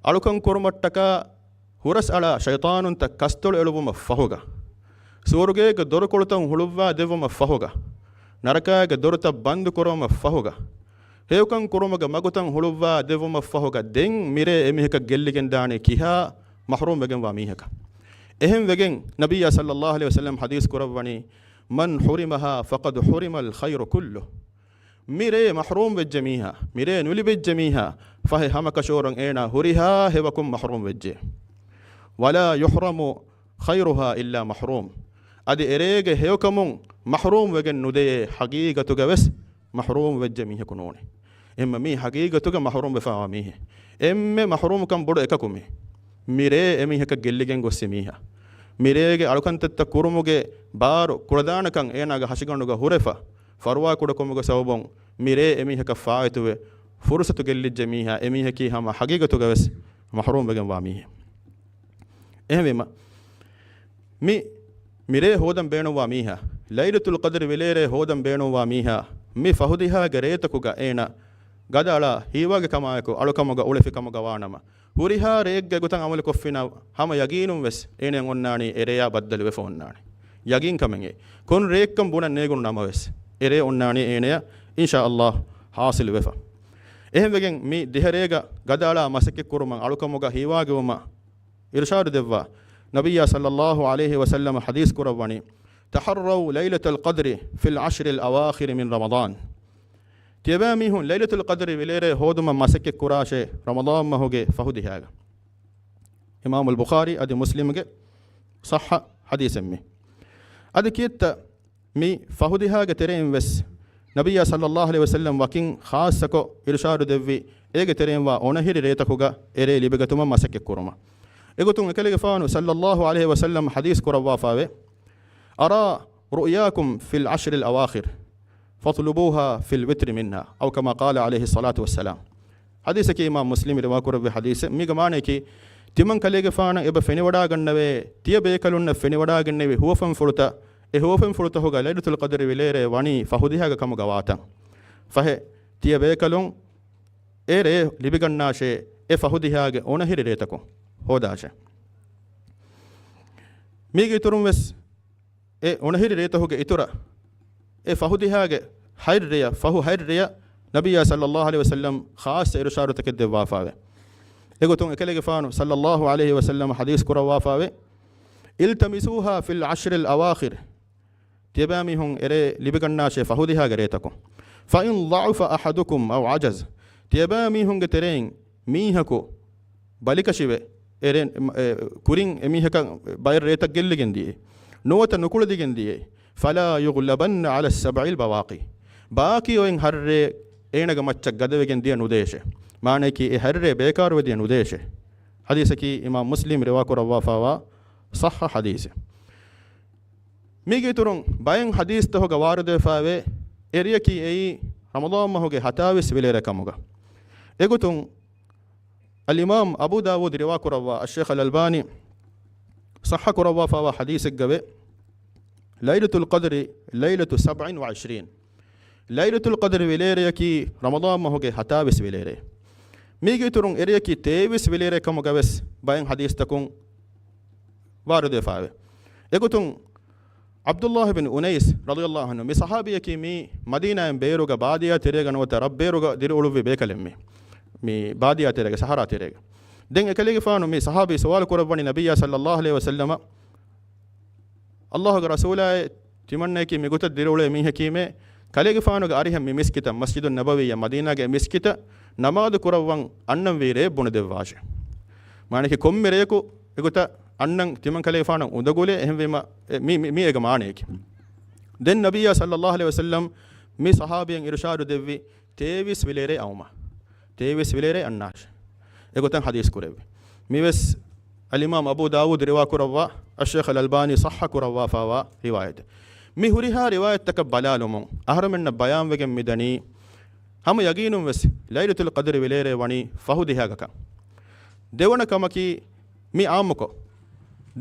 އަޅުކަން ކުރުމަށްޓަކާ ހުރަސްއަޅާ ޝައިޠާނުންތައް ކަސްތޮޅު އެޅުވުމަށް ފަހުގަ، ސުވަރުގޭގެ ދޮރުކޮޅުތައް ހުޅުއްވާ ދެއްވުމަށް ފަހުގަ، ނަރަކާގެ ދޮރުތައް ބަންދު ކުރުވުމަށް ފަހުގަ، ހެޔޮކަން ކުރުމުގެ މަގުތައް ހުޅުއްވާ ދެއްވުމަށް ފަހުގަ، ދެން މިރޭ އެމީހަކަށް ގެއްލިގެންދާނީ ކިހާ މަޙްރޫމް ވެގެންވާ މީހަކަށް. އެހެން ވެގެން ނަބިއްޔާ ޞައްލައްލާހު ޢަލައިހި ވަސައްލަމް ޙަދީޘް ކުރައްވަނީ، "من حرمها فقد حرم الخير كله." މި ރޭ މަޙްރޫމް ވެއްޖެ މީހާ، މި ރޭ ނުލިބިއްޖެ މީހާ، ފަހެ ހަމަކަށަވަރުން އޭނާ ހުރިހާ ހެޔޮކަން މަޙްރޫމް ވެއްޖެ. "ولا يحرم خيرها إلا محروم." އަދި އެރޭގެ ހެޔޮކަމުން މަޙްރޫމް ވެގެން ނުދެޔޭ، ޙަޤީޤަތުގަ ވެސް މަޙްރޫމް ވެއްޖެ މީހަކު ނޫނޭ. އެހެންމަ މީ ޙަޤީޤަތުގަ މަޙްރޫމް ވެފައިވާ މީހެއް. އެންމެ މަޙްރޫމްކަން ބޮޑު އެކަކު މީ. މި ރޭ އެމީހަކަށް ގެއްލިގެން ގޮއްސި މީހާ. މި ރޭގެ އަޅުކަންތައްތައް ކުރުމުގެ ބާރު ކުޅަދާނަކަން އޭނާގެ ހަށިގަނޑުގަ ހުރެފަ، ފަރުވާކުޑަކުމުގެ ސަބަބުން މި ރޭ އެމީހަކަށް ފާއިތުވެ، ފުރުޞަތު ގެއްލިއްޖެ މީހާ، އެމީހަކީ ހަމަ ޙަޤީޤަތުގަވެސް މަޙްރޫމްވެގެންވާ މީހެއް. އެހެންވީމަ، މި، މި ރޭ ހޯދަން ބޭނުންވާ މީހާ، ލައިލަތުލް ޤަދްރި ވިލޭރޭ ހޯދަން ބޭނުންވާ މީހާ، މި ފަހުދިހާގެ ރޭތަކުގަ އޭނަ ގަދައަޅާ ހީވާގި ކަމާއެކު އަޅުކަމުގަ އުޅެފި ކަމުގަ ވާނަމަ، ހުރިހާ ރެއެއްގެ ގޮތަށް ޢަމަލުކޮށްފިނަ ހަމަ ޔަގީނުން ވެސް އޭނައަށް އޮންނާނީ އެ ރެޔާ ބައްދަލުވެފަ އޮންނާނެ. ޔަގީން ކަމެއް އެ. ކޮން ރެއެއްކަން ބުނަން ނޭގުނު ނަމަވެސް، އެ ރޭ އޮންނާނީ އޭނަޔަށް އިންޝާﷲ ޙާޞިލުވެފަ. އެހެންވެގެން މި ދިހަ ރޭގަ ގަދައަޅާ މަސައްކަތްކުރުމަށް އަޅުކަމުގަ ހީވާގިވުމަށް އިރުޝާދު ދެއްވާ ނަބިއްޔާ ޞައްލައްލާހު ޢަލައިހި ވަސައްލަމަ ޙަދީޘް ކުރައްވަނީ، "تحروا ليلة القدر في العشر الأواخر من رمضان." ތިޔަބައިމީހުން ލައިލަތުލް ޤަދްރި ވިލޭރޭ ހޯދުމަށް މަސައްކަތް ކުރާށޭ ރަމަޟާން މަހުގެ ފަހުދިހާގަ. އިމާމުލް ބުޚާރީ އަދި މުސްލިމްގެ ޞައްޙަ ޙަދީޘެއް މި. އަދި ކިއެއްތަ މި ފަހުދިހާގެ ތެރެއިން ވެސް ނަބިއްޔާ ޞައްލައްލާހު ޢަލައިހި ވަސައްލަމް ވަކިން ޚާއްޞަކޮށް އިރުޝާދު ދެއްވި އޭގެ ތެރެއިން ވާ އޮނަހިރި ރޭތަކުގަ އެރޭ ލިބިގަތުމަށް މަސައްކަތް ކުރުމަށް. އެގޮތުން އެކަލޭގެފާނު ޞައްލައްލާހު ޢަލައިހި ވަސައްލަމް ޙަދީޘް ކުރައްވާފައިވޭ، "أرى رؤياكم في العشر الأواخر فاطلبوها في الوتر منها"، أو كما قال عليه الصلاة والسلام. ޙަދީޘަކީ އިމާމް މުސްލިމް ރިވާކުރެއްވި ޙަދީޘެއް. މީގެ މާނަޔަކީ، ތިމަން ކަލޭގެފާނަށް އެބަ ފެނިވަޑާގަންނަވޭ، ތިޔަ ބޭކަލުންނަށް ފެނިވަޑާގެންނެވި ހުވަފެންފުޅުތައް، އެ ހުވަފެންފުޅުތަހުގަ ލައިލަތުލް ޤަދްރި ވިލޭރޭ ވަނީ ފަހުދިހާގެ ކަމުގަ ވާތަން. ފަހެ، ތިޔަ ބޭކަލުން އެ ރޭ ލިބިގަންނާށޭ، އެ ފަހުދިހާގެ އޮނަހިރި ރޭތަކުން ހޯދާށޭ. މީގެ އިތުރުން ވެސް އެ އޮނަހިރި ރޭތަހުގެ އިތުރަށް، އެ ފަހުދިހާގެ ހަތް ރެޔަށް، ފަހު ހަތް ރެޔަށް ނަބިއްޔާ ޞައްލައްލާހު ޢަލައިހި ވަސައްލަމް ޚާއްޞަ އިރުޝާދުތަކެއް ދެއްވާފާވެ. އެގޮތުން އެކަލޭގެފާނު ޞައްލައްލާހު ޢަލައިހި ވަސައްލަމް ޙަދީޘް ކުރައްވާފާވެ، "التمسوها في العشر الأواخر." ތިޔަބައިމީހުން އެރޭ ލިބިގަންނާށޭ ފަހުދިހާގެ ރޭތަކުން. "فإن ضعف أحدكم أو عجز." ތިޔަބައިމީހުންގެ ތެރެއިން މީހަކު ބަލިކަށިވެ، އެރޭ، އެ، ކުރިން އެމީހަކަށް ބައެއް ރޭތައް ގެއްލިގެން ދިޔައީ، ނުވަތަ ނުކުޅެދިގެން ދިޔައީ، "فلا يغلبن على السبع البواقي." ބާކީ އޮތް ހަތް ރޭ އޭނަގެ މައްޗަށް ގަދަވެގެން ދިޔަ ނުދޭށޭ. މާނަޔަކީ އެ ހައްރޭ ބޭކާރުވެ ދިޔަ ނުދޭށޭ. ޙަދީޘަކީ އިމާމް މުސްލިމް ރިވާކުރައްވާފާވާ ޞައްޙަ ޙަދީޘެއް. މީގެ އިތުރުން ބައެއް ޙަދީޘްތަހުގަ ވާރިދުވެފާވޭ، އެ ރެޔަކީ އެއީ ރަމަޟާން މަހުގެ ހަތާވީސް ވިލޭރޭ ކަމުގަ. އެގޮތުން އަލްއިމާމް އަބޫ ދާވޫދު ރިވާކުރައްވާ، އައްޝޭޚް އަލް އަލްބާނީ ޞައްޙަކުރައްވާފާވާ ޙަދީޘެއްގަވޭ، ليلة القدر ليلة سبع وعشرين. ލައިލަތުލް ޤަދްރި ވިލޭރެޔަކީ ރަމަޟާން މަހުގެ ހަތާވީސް ވިލޭރޭ. މީގެ އިތުރުން އެރެޔަކީ ތޭވީސް ވިލޭރޭ ކަމުގަވެސް ބައެއް ޙަދީޘްތަކުން ވާރިދުވެފާވޭ. އެގޮތުން ޢަބްދުﷲ ބިން އުނައިސް ރަޟިޔަﷲ ޢަންހު މި ޞަޙާބީއަކީ މީ މަދީނާއިން ބޭރުގަ ބާދިޔާ ތެރޭގަ ނުވަތަ ރަށްބޭރުގަ ދިރިއުޅުއްވި ބޭކަލެއް މީ. މި ބާދިޔާ ތެރޭގަ، ސަހަރާ ތެރޭގަ. ދެން އެކަލޭގެފާނު މި ޞަޙާބީ ސުވާލު ކުރައްވަނީ ނަބިއްޔާ ޞައްލަﷲ ޢަލައިހި ވަސައްލަމަށް، ﷲގެ ރަސޫލާއޭ، ތިމަންނަޔަކީ މިގޮތަށް ދިރިއުޅޭ މީހަކީމޭ، ކަލޭގެފާނުގެ އަރިހަށް މި މިސްކިތަށް، މަސްޖިދުއް ނަބަވީއަށް، މަދީނާގެ މިސްކިތަށް ނަމާދު ކުރައްވަން އަންނަންވީ ރެޔެއް ބުނެދެއްވާށޭ. މާނަޔަކީ ކޮންމެ ރެޔަކު އެގޮތަށް އަންނަން ތިމަން ކަލޭގެފާނަށް އުނދަގުލޭ، އެހެންވީމަ، އެ، މި، މި، މި އޭގެ މާނަޔަކީ. ދެން ނަބިއްޔާ ޞައްލަﷲ ޢަލައިހި ވަސައްލަމް މި ޞަޙާބީއަށް އިރުޝާދު ދެއްވި ތޭވީސް ވިލޭރޭ އައުމަށް. ތޭވީސް ވިލޭރޭ އަންނާށޭ. އެގޮތަށް ޙަދީޘް ކުރެއްވި. މިވެސް އަލްއިމާމް އަބޫ ދާވޫދު ރިވާކުރައްވާ، އައްޝޭޚް އަލް އަލްބާނީ ޞައްޙަކުރައްވާފާވާ ރިވާޔަތެއް. މި ހުރިހާ ރިވާޔަތްތަކަށް ބަލާލުމުން އަހަރުމެންނަށް ބަޔާންވެގެން މިދަނީ، ހަމަ ޔަގީނުންވެސް ލައިލަތުލް ޤަދްރި ވިލޭރޭ ވަނީ ފަހު ދިހައިގަކަން. ދެވަނަ ކަމަކީ، މި ޢާއްމުކޮށް،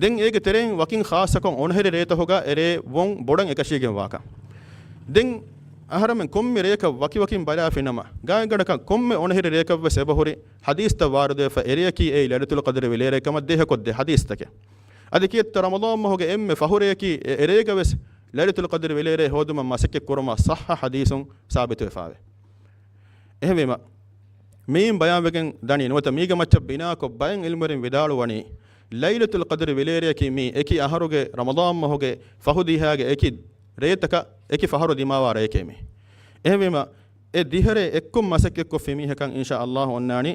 ދެން އޭގެ ތެރެއިން ވަކިން ޚާއްޞަކޮށް އޮނަހެރި ރޭތަހުގަ އެރޭ ވޮން ބޮޑަށް އެކަށީގެން ވާކަން. ދެން އަހަރަމެން ކޮންމެ ރެޔަކަށް ވަކިވަކިން ބަލާފިނަމަ، ގާތްގަނޑަކަށް ކޮންމެ އޮނަހެރި ރެޔަކަށްވެސް އެބަހުރި ޙަދީޘްތައް ވާރިދުވެފަ، އެރެޔަކީ އެއީ ލައިލަތުލް ޤަދްރި ވިލޭރޭ ކަމަށް ދޭހަކޮށްދޭ ޙަދީޘްތަކެއް. އަދި ކިއެއްތަ ރަމަޟާން މަހުގެ އެންމެ ފަހު ރެޔަކީ އެ އެރޭގަވެސް ލައިލަތުލް ޤަދްރި ވިލޭރޭ ހޯދުމަށް މަސައްކަތް ކުރުމަށް ޞައްޙަ ޙަދީޘުން ސާބިތުވެފާވޭ. އެހެންވީމަ، މިއިން ބަޔާންވެގެން ދަނީ ނުވަތަ މީގެ މައްޗަށް ބިނާކޮށް ބައެއް ޢިލްމުވެރިން ވިދާޅުވަނީ، ލައިލަތުލް ޤަދްރި ވިލޭރެޔަކީ މީ އެކި އަހަރުގެ ރަމަޟާން މަހުގެ ފަހު ދިހައިގެ އެކި ރޭތަކަށް އެކި ފަހަރު ދިމާވާ ރެޔެކޭ މީ. އެހެންވީމަ، އެ ދިހަ ރޭ އެއްކޮށް މަސައްކަތްކޮށްފި މީހަކަށް އިންޝާ ﷲ އޮންނާނީ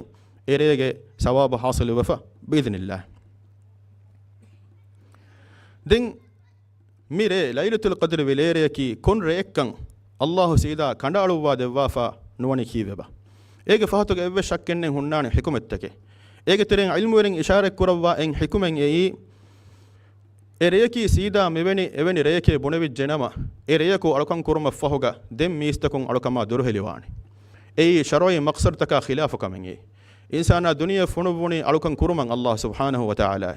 އެރޭގެ ސަވާބު ޙާޞިލުވެފަ ބިއިޛްނިﷲ. ދެން މި ރޭ ލައިލަތުލް ޤަދްރި ވިލޭރެޔަކީ ކޮން ރެއެއްކަން ﷲ ސީދާ ކަނޑައަޅުއްވާ ދެއްވާފަ ނުވަނީ ކީއްވެބަ؟ އޭގެ ފަހަތުގަ އެއްވެސް ޝައްކެއްނެތް ހުންނާނެ ޙިކުމަތްތަކެއް. އޭގެ ތެރެއިން ޢިލްމުވެރިން އިޝާރަތްކުރައްވާ އެއް ޙިކުމަތް އެއީ، އެ ރެޔަކީ ސީދާ މިވެނި އެވެނި ރެޔެކޭ ބުނެވިއްޖެނަމަ، އެ ރެޔަކު އަޅުކަން ކުރުމަށްފަހުގަ ދެން މީސްތަކުން އަޅުކަމާ ދުރުހެލިވާނެ. އެއީ ޝަރުޢީ މަޤްޞަދުތަކާ ޚިލާފު ކަމެއް އެއީ. އިންސާނާ ދުނިޔެ ފޮނުއްވުނީ އަޅުކަން ކުރުމަށް ﷲ ސުބްޙާނަހޫ ވަތަޢާލާ.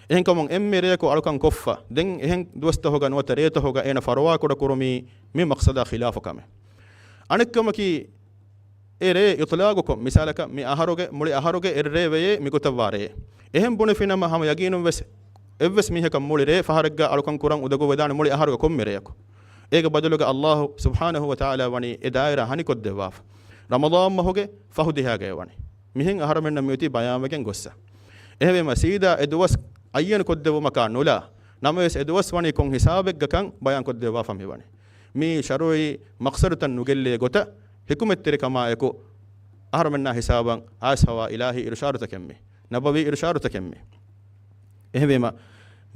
އެހެންކަމުން އެންމެ ރެޔަކު އަޅުކަން ކޮށްފަ، ދެން އެހެން ދުވަސްތަހުގަ ނުވަތަ ރޭތަހުގަ އޭނަ ފަރުވާކުޑަ ކުރުމީ މި މަޤްޞަދާ ޚިލާފު ކަމެއް. އަނެއްކަމަކީ، އެ ރޭ އިޠްލާޤުކޮށް، މިސާލަކަށް މި އަހަރުގެ، މުޅި އަހަރުގެ އެއްރޭ ވެޔޭ މިގޮތަށްވާ ރެޔެއް. އެހެން ބުނެފިނަމަ ހަމަ ޔަގީނުން ވެސް އެއްވެސް މީހަކަށް މުޅި ރޭ ފަހަރެއްގަ އަޅުކަން ކުރަން އުނދަގޫވެދާނެ މުޅި އަހަރުގެ ކޮންމެ ރެޔަކު. އޭގެ ބަދަލުގަ ﷲ ސުބްޙާނަހޫ ވަތަޢާލާ ވަނީ އެ ދާއިރާ ހަނިކޮށްދެއްވާފަ. ރަމަޟާން މަހުގެ ފަހު ދިހައިގައި ވަނީ. މިހެން އަހަރުމެންނަށް މިއޮތީ ބަޔާންވެގެން ގޮއްސަ. އެހެންވީމަ ސީދާ އެ ދުވަސް އައްޔަން ކޮށްދެއްވުމަކާ ނުލާ، ނަމަވެސް އެ ދުވަސް ވަނީ ކޮން ހިސާބެއްގަކަން ބަޔާން ކޮށްދެއްވާފަ މިވަނީ. މީ ޝަރުޢީ މަޤްޞަދުތައް ނުގެއްލޭ ގޮތަށް ޙިކުމަތްތެރިކަމާއެކު، އަހަރުމެންނާ ހިސާބަށް އައިސްފަވާ އިލާހީ އިރުޝާދުތަކެއްމީ، ނަބަވީ އިރުޝާދުތަކެއްމީ. އެހެންވީމަ،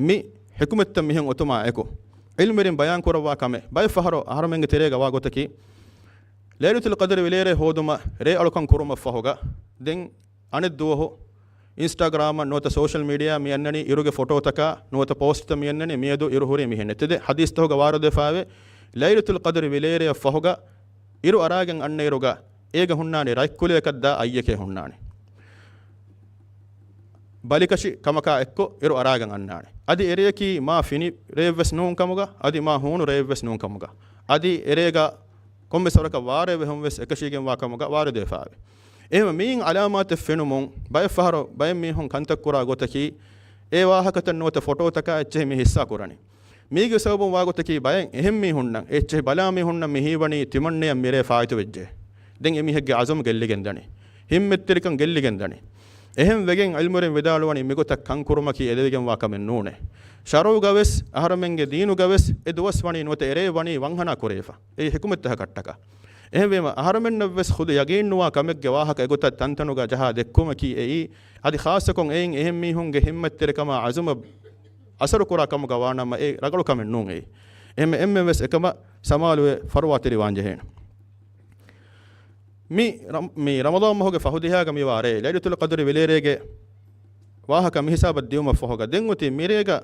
މި ޙިކުމަތްތައް މިހެން އޮތުމާ އެކު، ޢިލްމުވެރިން ބަޔާން ކުރައްވާ ކަމެއް، ބައެއް ފަހަރު އަހަރުމެންގެ ތެރޭގަ ވާ ގޮތަކީ، ލައިލަތުލް ޤަދްރި ވިލޭރޭ ހޯދުމަށް ރޭ އަޅުކަން ކުރުމަށްފަހުގަ، ދެން އަނެއް ދުވަހު އިންސްޓާގްރާމަށް ނުވަތަ ސޯޝަލް މީޑިއާ މި އަންނަނީ އިރުގެ ފޮޓޯތަކާ ނުވަތަ ޕޯސްޓްތައް މި އަންނަނީ މިއަދު އިރު ހުރީ މިހެން ނެތެދެ. ޙަދީޘްތަހުގަ ވާރިދުވެފާވޭ، ލައިލަތުލް ޤަދްރި ވިލޭރެޔަށް ފަހުގަ އިރު އަރާގެން އަންނައިރުގަ އޭގަ ހުންނާނެ ރަތްކުލަޔަކަށްދާ އައްޔެކޭ ހުންނާނެ. ބަލިކަށި ކަމަކާ އެއްކޮށް އިރު އަރާގެން އަންނާނެ. އަދި އެރެޔަކީ މާ ފިނި ރެޔެއްވެސް ނޫން ކަމުގަ، އަދި މާ ހޫނު ރެޔެއްވެސް ނޫން ކަމުގަ، އަދި އެރޭގަ ކޮންމެސް ވަރަކަށް ވާރޭ ވެހުން ވެސް އެކަށީގެންވާ ކަމުގަ ވާރިދުވެފާވޭ. އެހެންވެ މިއިން އަލާމާތެއް ފެނުމުން ބައެއް ފަހަރު ބައެއް މީހުން ކަންތައް ކުރާ ގޮތަކީ، އެ ވާހަކަތައް ނުވަތަ ފޮޓޯތަކާ އެއްޗެހި މި ހިއްސާ ކުރަނީ. މީގެ ސަބަބުން ވާގޮތަކީ ބައެއް އެހެން މީހުންނަށް، އެއްޗެހި ބަލާ މީހުންނަށް މި ހީވަނީ ތިމަންނަޔަށް މިރޭ ފާއިތުވެއްޖެ. ދެން އެމީހެއްގެ ޢަޒުމް ގެއްލިގެން ދަނީ. ހިންމަތްތެރިކަން ގެއްލިގެން ދަނީ. އެހެން ވެގެން ޢިލްމުވެރިން ވިދާޅުވަނީ މިގޮތަށް ކަންކުރުމަކީ އެދެވިގެންވާ ކަމެއް ނޫނޭ. ޝަރުޢުގަވެސް އަހަރުމެންގެ ދީނުގަވެސް އެ ދުވަސް ވަނީ ނުވަތަ އެރޭ ވަނީ ވަންހަނާ ކުރެވިފަ. އެއީ ޙިކުމަތްތަކަކަށްޓަކާ. އެހެންވީމަ އަހަރުމެންނަށްވެސް ޚުދު ޔަގީންނުވާ ކަމެއްގެ ވާހަކަ އެގޮތަށް ތަންތަނުގަ ޖަހާ ދެއްކުމަކީ އެއީ، އަދި ޚާއްޞަކޮށް އެއިން އެހެން މީހުންގެ ހިންމަތްތެރިކަމާ ޢަޒުމަށް އަސަރުކުރާ ކަމުގަ ވާނަމަ އެ ރަނގަޅު ކަމެއް ނޫން އެއީ. އެހެން އެންމެންވެސް އެކަމަށް ސަމާލުވެ ފަރުވާތެރިވާން ޖެހޭނެ. މި ރަމް-، މި ރަމަޟާން މަހުގެ ފަހު ދިހާގަ މިވާ ރޭ، ލައިލަތުލް ޤަދްރި ވިލޭރޭގެ ވާހަކަ މި ހިސާބަށް ދިއުމަށްފަހުގަ، ދެން އޮތީ މިރޭގަ،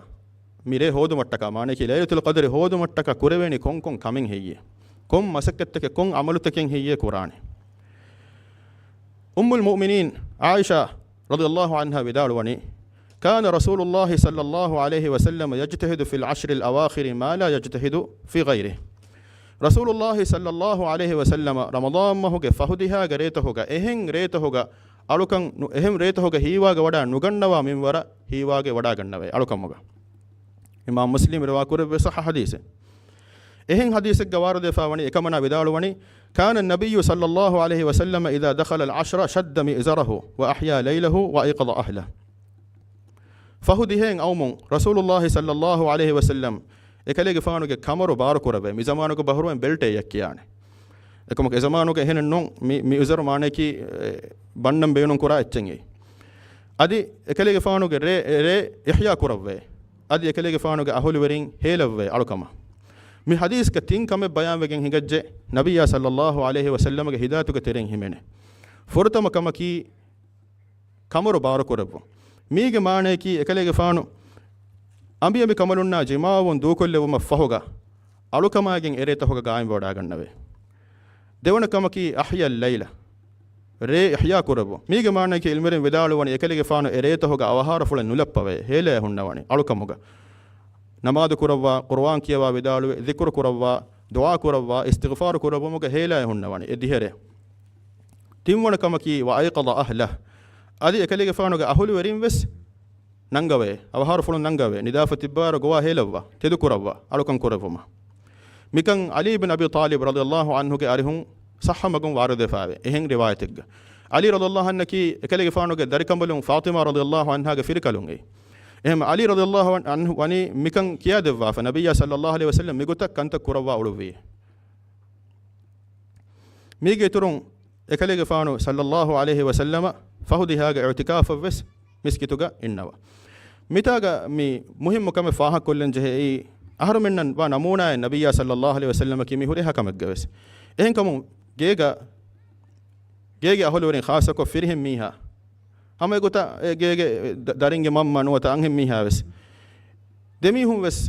މިރޭ ހޯދުމަށްޓަކާ، މާނައަކީ ލައިލަތުލް ޤަދްރި ހޯދުމަށްޓަކާ ކުރެވޭނީ ކޮންކޮން ކަމެއް ހެއްޔޭ؟ ކޮން މަސައްކަތްތަކެއް، ކޮން ޢަމަލުތަކެއް ހެއްޔޭ ކުރާނެ؟ އުއްމުލް މުއުމިނީން ޢާއިޝާ ރަޟިޔަﷲ ޢަންހާ ވިދާޅުވަނީ، كان رسول الله صلى الله عليه وسلم يجتهد في العشر الأواخر ما لا يجتهد في غيره. ރަސޫލުﷲ ޞައްލަﷲ ޢަލައިހި ވަސައްލަމަ ރަމަޟާން މަހުގެ ފަހު ދިހާގެ ރޭތަހުގަ އެހެން ރޭތަހުގަ އަޅުކަން ނު-، އެހެން ރޭތަހުގަ ހީވާގަ ވަޑާ ނުގަންނަވާ މިންވަރަށް ހީވާގެ ވަޑާގަންނަވައި އަޅުކަމުގަ. އިމާމް މުސްލިމް ރިވާކުރެއްވި ޞައްޙަ ޙަދީޘެއް. އެހެން ޙަދީޘެއްގަ ވާރިދުވެފަ ވަނީ، އެކަމަނާ ވިދާޅުވަނީ، كان النبي صلى الله عليه وسلم إذا دخل العشر شد مئزره وأحيا ليله وأيقظ أهله. ފަހު ދިހައިން އައުމުން ރަސޫލުﷲ ޞައްލަﷲ ޢަލައިހި ވަސައްލަމް އެކަލޭގެފާނުގެ ކަމަރު ބާރުކުރައްވައި، މި ޒަމާނުގެ ބަހުރުވަނީ ބެލްޓޭއް ކިޔާނެ. އެކަމަކު އެ ޒަމާނުގެ އެހެނެއް ނޫން، މި، މިއުޒަރު މާނައަކީ، އެ، ބަންނަން ބޭނުން ކުރާ އެއްޗެއް. އަދި އެކަލޭގެފާނުގެ ރޭ، އެ ރޭ އިޙްޔާ ކުރައްވައި، އަދި އެކަލޭގެފާނުގެ އަހުލުވެރިން ހޭލައްވައި އަޅުކަމަށް. މި ޙަދީޘްގަ ތިން ކަމެއް ބަޔާންވެގެން ހިނގައްޖެ، ނަބިއްޔާ ޞައްލަﷲ ޢަލައިހި ވަސައްލަމަގެ ހިދާޔަތުގެ ތެރެއިން ހިމެނޭ. ފުރަތަމަ ކަމަކީ، ކަމަރު ބާރުކުރެއްވުން. މީގެ މާނައަކީ އެކަލޭގެފާނު އަނބިއަނބި ކަނބަލުންނާ ޖިމާވުން ދޫކޮށްލެއްވުމަށް ފަހުގަ އަޅުކަމާގެން އެރޭތަހުގަ ގާއިމްވެވަޑާގަންނަވައި. ދެވަނަ ކަމަކީ أحيا الليل، ރޭ އިޙްޔާ ކުރެއްވުން. މީގެ މާނައަކީ ޢިލްމުވެރިން ވިދާޅުވަނީ އެކަލޭގެފާނު އެރޭތަހުގަ އަވަހާރަފުޅެއް ނުލައްޕަވައި ހޭލައަށް ހުންނަވަނީ އަޅުކަމުގަ. ނަމާދު ކުރައްވާ، ޤުރުއާން ކިޔަވާ ވިދާޅުވެ، ޛިކުރު ކުރައްވާ، ދުޢާ ކުރައްވާ، އިސްތިޣްފާރު ކުރައްވުމުގަ ހޭލައަށް ހުންނަވަނީ އެ ދިހަ ރޭ. ތިންވަނަ ކަމަކީ، وأيقظ أهله، އަދި އެކަލޭގެފާނުގެ އަހުލުވެރިން ވެސް ނަންގަވައި، އަވަހާރަފުޅުން ނަންގަވައި، ނިދާފަތިއްބާރު ގޮވާ ހޭލައްވާ، ތެދުކުރައްވާ، އަޅުކަން ކުރެއްވުމަށް. މިކަން ޢަލީ ބިން އަބީ ޠާލިބް ރަޟިޔަﷲ ޢަންހުގެ އަރިހުން ޞައްޙަ މަގުން ވާރިދުވެފައިވޭ. އެހެން ރިވާޔަތެއްގަ ޢަލީ ރަޟިޔަﷲ ޢަންހަކީ އެކަލޭގެފާނުގެ ދަރިކަނބަލުން ފާޠިމާ ރަޟިޔަﷲ ޢަންހާގެ ފިރިކަލުން އެއީ. އެހެން ޢަލީ ރަޟިޔަﷲ ޢަންހު ވަނީ މިކަން ކިޔާދެއްވާފަ، ނަބިއްޔާ ޞައްލަﷲ ޢަލައިހި ވަސައްލަމް މިގޮތަށް ކަންތައް ކުރައްވާ އުޅުއްވިއޭ. މީގެ އިތުރުން އެކަލޭގެފާނު ޞައްލަﷲ ޢަލައިހި ވަސައްލަމަ ފަހު ދިހާގެ އިޢުތިކާފަށް ވެސް މިސްކިތުގަ އިންނަވަ. މިތާގަ މި މުހިއްމު ކަމެއް ފާހަގަކޮށްލަން ޖެހޭ، އެއީ އަހަރުމެންނަށް ވާ ނަމޫނާއެއް ނަބިއްޔާ ޞައްލަﷲ ޢަލައިހި ވަސައްލަމަކީ މި ހުރިހާ ކަމެއްގަ ވެސް. އެހެންކަމުން ގޭގަ، ގޭގެ އަހުލުވެރިން ޚާއްޞަކޮށް ފިރިހެން މީހާ، ހަމަ އެގޮތަށް އެ ގޭގެ ދަ-، ދަރިންގެ މަންމަ ނުވަތަ އަންހެން މީހާ ވެސް، ދެމީހުން ވެސް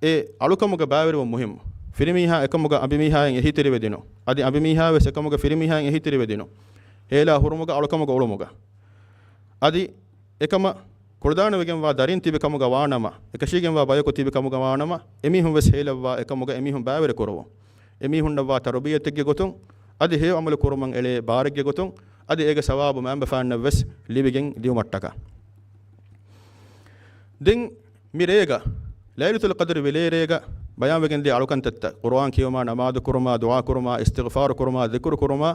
އެ އަޅުކަމުގަ ބައިވެރިވުން މުހިއްމު. ފިރިމީހާ އެކަމުގަ އަނބިމީހާއިން އެހީތެރިވެދިނުން. އަދި އަނބިމީހާ ވެސް އެކަމުގަ ފިރިމީހާއިން އެހީތެރިވެދިނުން. ހޭލާ ހުރުމުގަ އަޅުކަމުގަ އުޅުމުގަ. އަދި އެކަމަށް ކުޅަދާނަވެގެންވާ ދަރިން ތިބި ކަމުގަ ވާނަމަ، އެކަށީގެންވާ ބަޔަކު ތިބި ކަމުގަ ވާނަމަ، އެމީހުން ވެސް ހޭލައްވާ އެކަމުގަ އެމީހުން ބައިވެރި ކުރުވުން. އެމީހުންނަށްވާ ތަރުބިޔަތެއްގެ ގޮތުން، އަދި ހެޔޮ ޢަމަލު ކުރުމަށް އެޅޭ ބާރެއްގެ ގޮތުން، އަދި އޭގެ ސަވާބު މައިންބަފައިންނަށް ވެސް ލިބިގެން ދިއުމަށްޓަކާ. ދެން މި ރޭގަ، ލައިލަތުލް ޤަދްރި ވިލޭރޭގަ ބަޔާންވެގެންދިޔަ އަޅުކަންތައްތައް، ޤުރުއާން ކިޔުމާ، ނަމާދު ކުރުމާ، ދުޢާ ކުރުމާ، އިސްތިޣްފާރު ކުރުމާ، ޛިކުރު ކުރުމާ،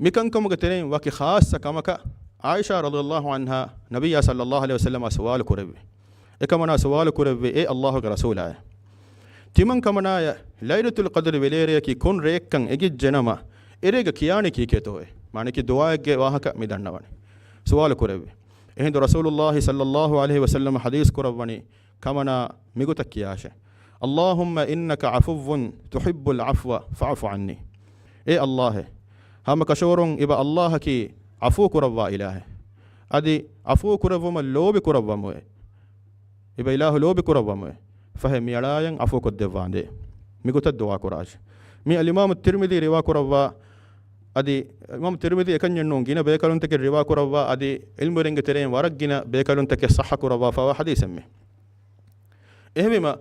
މިކަންކަމުގެ ތެރެއިން ވަކި ޚާއްޞަ ކަމަކަށް ޢާއިޝާ ރަޟިޔަﷲ ޢަންހާ ނަބިއްޔާ ޞައްލަﷲ ޢަލައިހި ވަސައްލަމަށް ސުވާލު ކުރެއްވި. އެކަމަނާ ސުވާލު ކުރެއްވި، އޭ ﷲގެ ރަސޫލާއޭ، ތިމަން ކަމަނާޔަށް ލައިލަތުލް ޤަދްރި ވިލޭރެޔަކީ ކޮން ރެއެއްކަން އެނގިއްޖެނަމަ، އެރޭގަ ކިޔާނީ ކީކޭތޯއޭ؟ މާނައަކީ ދުޢާއެއްގެ ވާހަކަ މި ދަންނަވަނީ. ސުވާލު ކުރެއްވި. އެހިނދު ރަސޫލުﷲ ޞައްލަﷲ ޢަލައިހި ވަސައްލަމަ ޙަދީޘް ކުރައްވަނީ، ކަމަނާ މިގޮތަށް ކިޔާށޭ. اللهم إنك عفو تحب العفو فاعف عني. އޭ ﷲ، ހަމަ ކަށަވަރުން އިބަ ﷲ އަކީ ޢަފޫ ކުރައްވާ އިލާހެއް. އަދި ޢަފޫ ކުރެއްވުމަށް ލޯބި ކުރައްވަމުއޭ. އިބަ އިލާހު ލޯބި ކުރައްވަމުއޭ. ފަހެ މިއަޅާޔަން ޢަފޫ ކޮށްދެއްވާނދޭ. މިގޮތަށް ދުޢާ ކުރާށޭ. މި އަލްއިމާމު ތިރްމިޛީ ރިވާ ކުރައްވާ، އަދި އިމާމު ތިރްމިޛީ އެކަންޏެއް ނޫން، ގިނަ ބޭކަލުންތަކެއް ރިވާ ކުރައްވާ، އަދި ޢިލްމުވެރިންގެ ތެރެއިން ވަރަށް ގިނަ ބޭކަލުންތަކެއް ޞައްޙަ ކުރައްވާފައިވާ ޙަދީޘެއް މި. އެހެންވީމަ،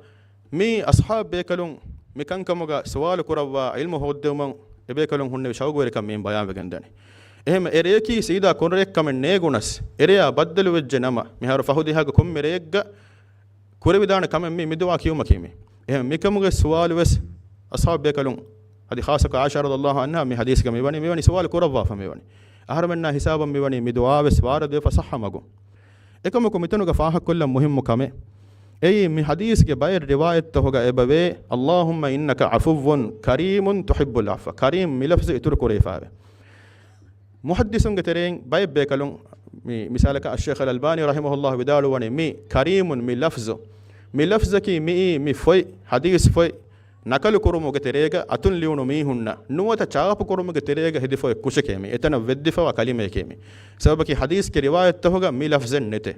މި އަޞްޙާބު ބޭކަލުން މި ކަންކަމުގަ ސުވާލު ކުރައްވާ، ޢިލްމު ހޯއްދެވުމަށް އެބޭކަލުން ހުންނެވި ޝައުގުވެރިކަން މިއިން ބަޔާންވެގެންދަނީ. އެހެން އެ ރެޔަކީ ސީދާ ކޮން ރެއެއްކަމެއް ނޭގުނަސް، އެރެޔާ ބައްދަލުވެއްޖެ ނަމަ، މިހާރު ފަހު ދިހާގެ ކޮންމެ ރެއެއްގަ ކުރެވިދާނެ ކަމެއް މި، މި ދުޢާ ކިޔުމަކީ މި. އެހެން މިކަމުގެ ސުވާލު ވެސް އަޞްޙާބު ބޭކަލުން، އަދި ޚާއްޞަކޮށް ޢާއިޝާ ރަޟިޔަﷲ ޢަންހާ މި ޙަދީޘްގަ މިވަނީ، މިވަނީ ސުވާލު ކުރައްވާފަ މިވަނީ. އަހަރުމެންނާ ހިސާބަށް މިވަނީ މި ދުޢާ ވެސް ވާރިދުވެފަ ޞައްޙަ މަގުން. އެކަމަކު މިތަނުގަ ފާހަގަކޮށްލަން މުހިއްމު ކަމެއް، އެއީ މި ޙަދީޘްގެ ބައެއް ރިވާޔަތްތަހުގަ އެބަވޭ، اللهم إنك عفو كريم تحب العفو. ކަރީމް މި ލަފްޒު އިތުރު ކުރެވިފައިވޭ. މުޙައްދިޘުންގެ ތެރެއިން ބައެއް ބޭކަލުން، މި މިސާލަކަށް އައްޝައިޚް އަލްއަލްބާނީ ރަޙިމަހުﷲ ވިދާޅުވަނީ، މި ކަރީމުން މި ލަފްޒު، މި ލަފްޒަކީ މިއީ މި ފޮތް، ޙަދީޘް ފޮތް، ނަކަލު ކުރުމުގެ ތެރޭގަ އަތުން ލިޔުނު މީހުންނަށް ނުވަތަ ޗާޕު ކުރުމުގެ ތެރޭގަ ހެދިފައި ކުށެކޭ މި. އެތަނަށް ވެއްދިފަވާ ކަލިމައެކޭ މި. ސަބަބަކީ ޙަދީޘްގެ ރިވާޔަތްތަހުގަ މި ލަފްޒެއް ނެތޭ.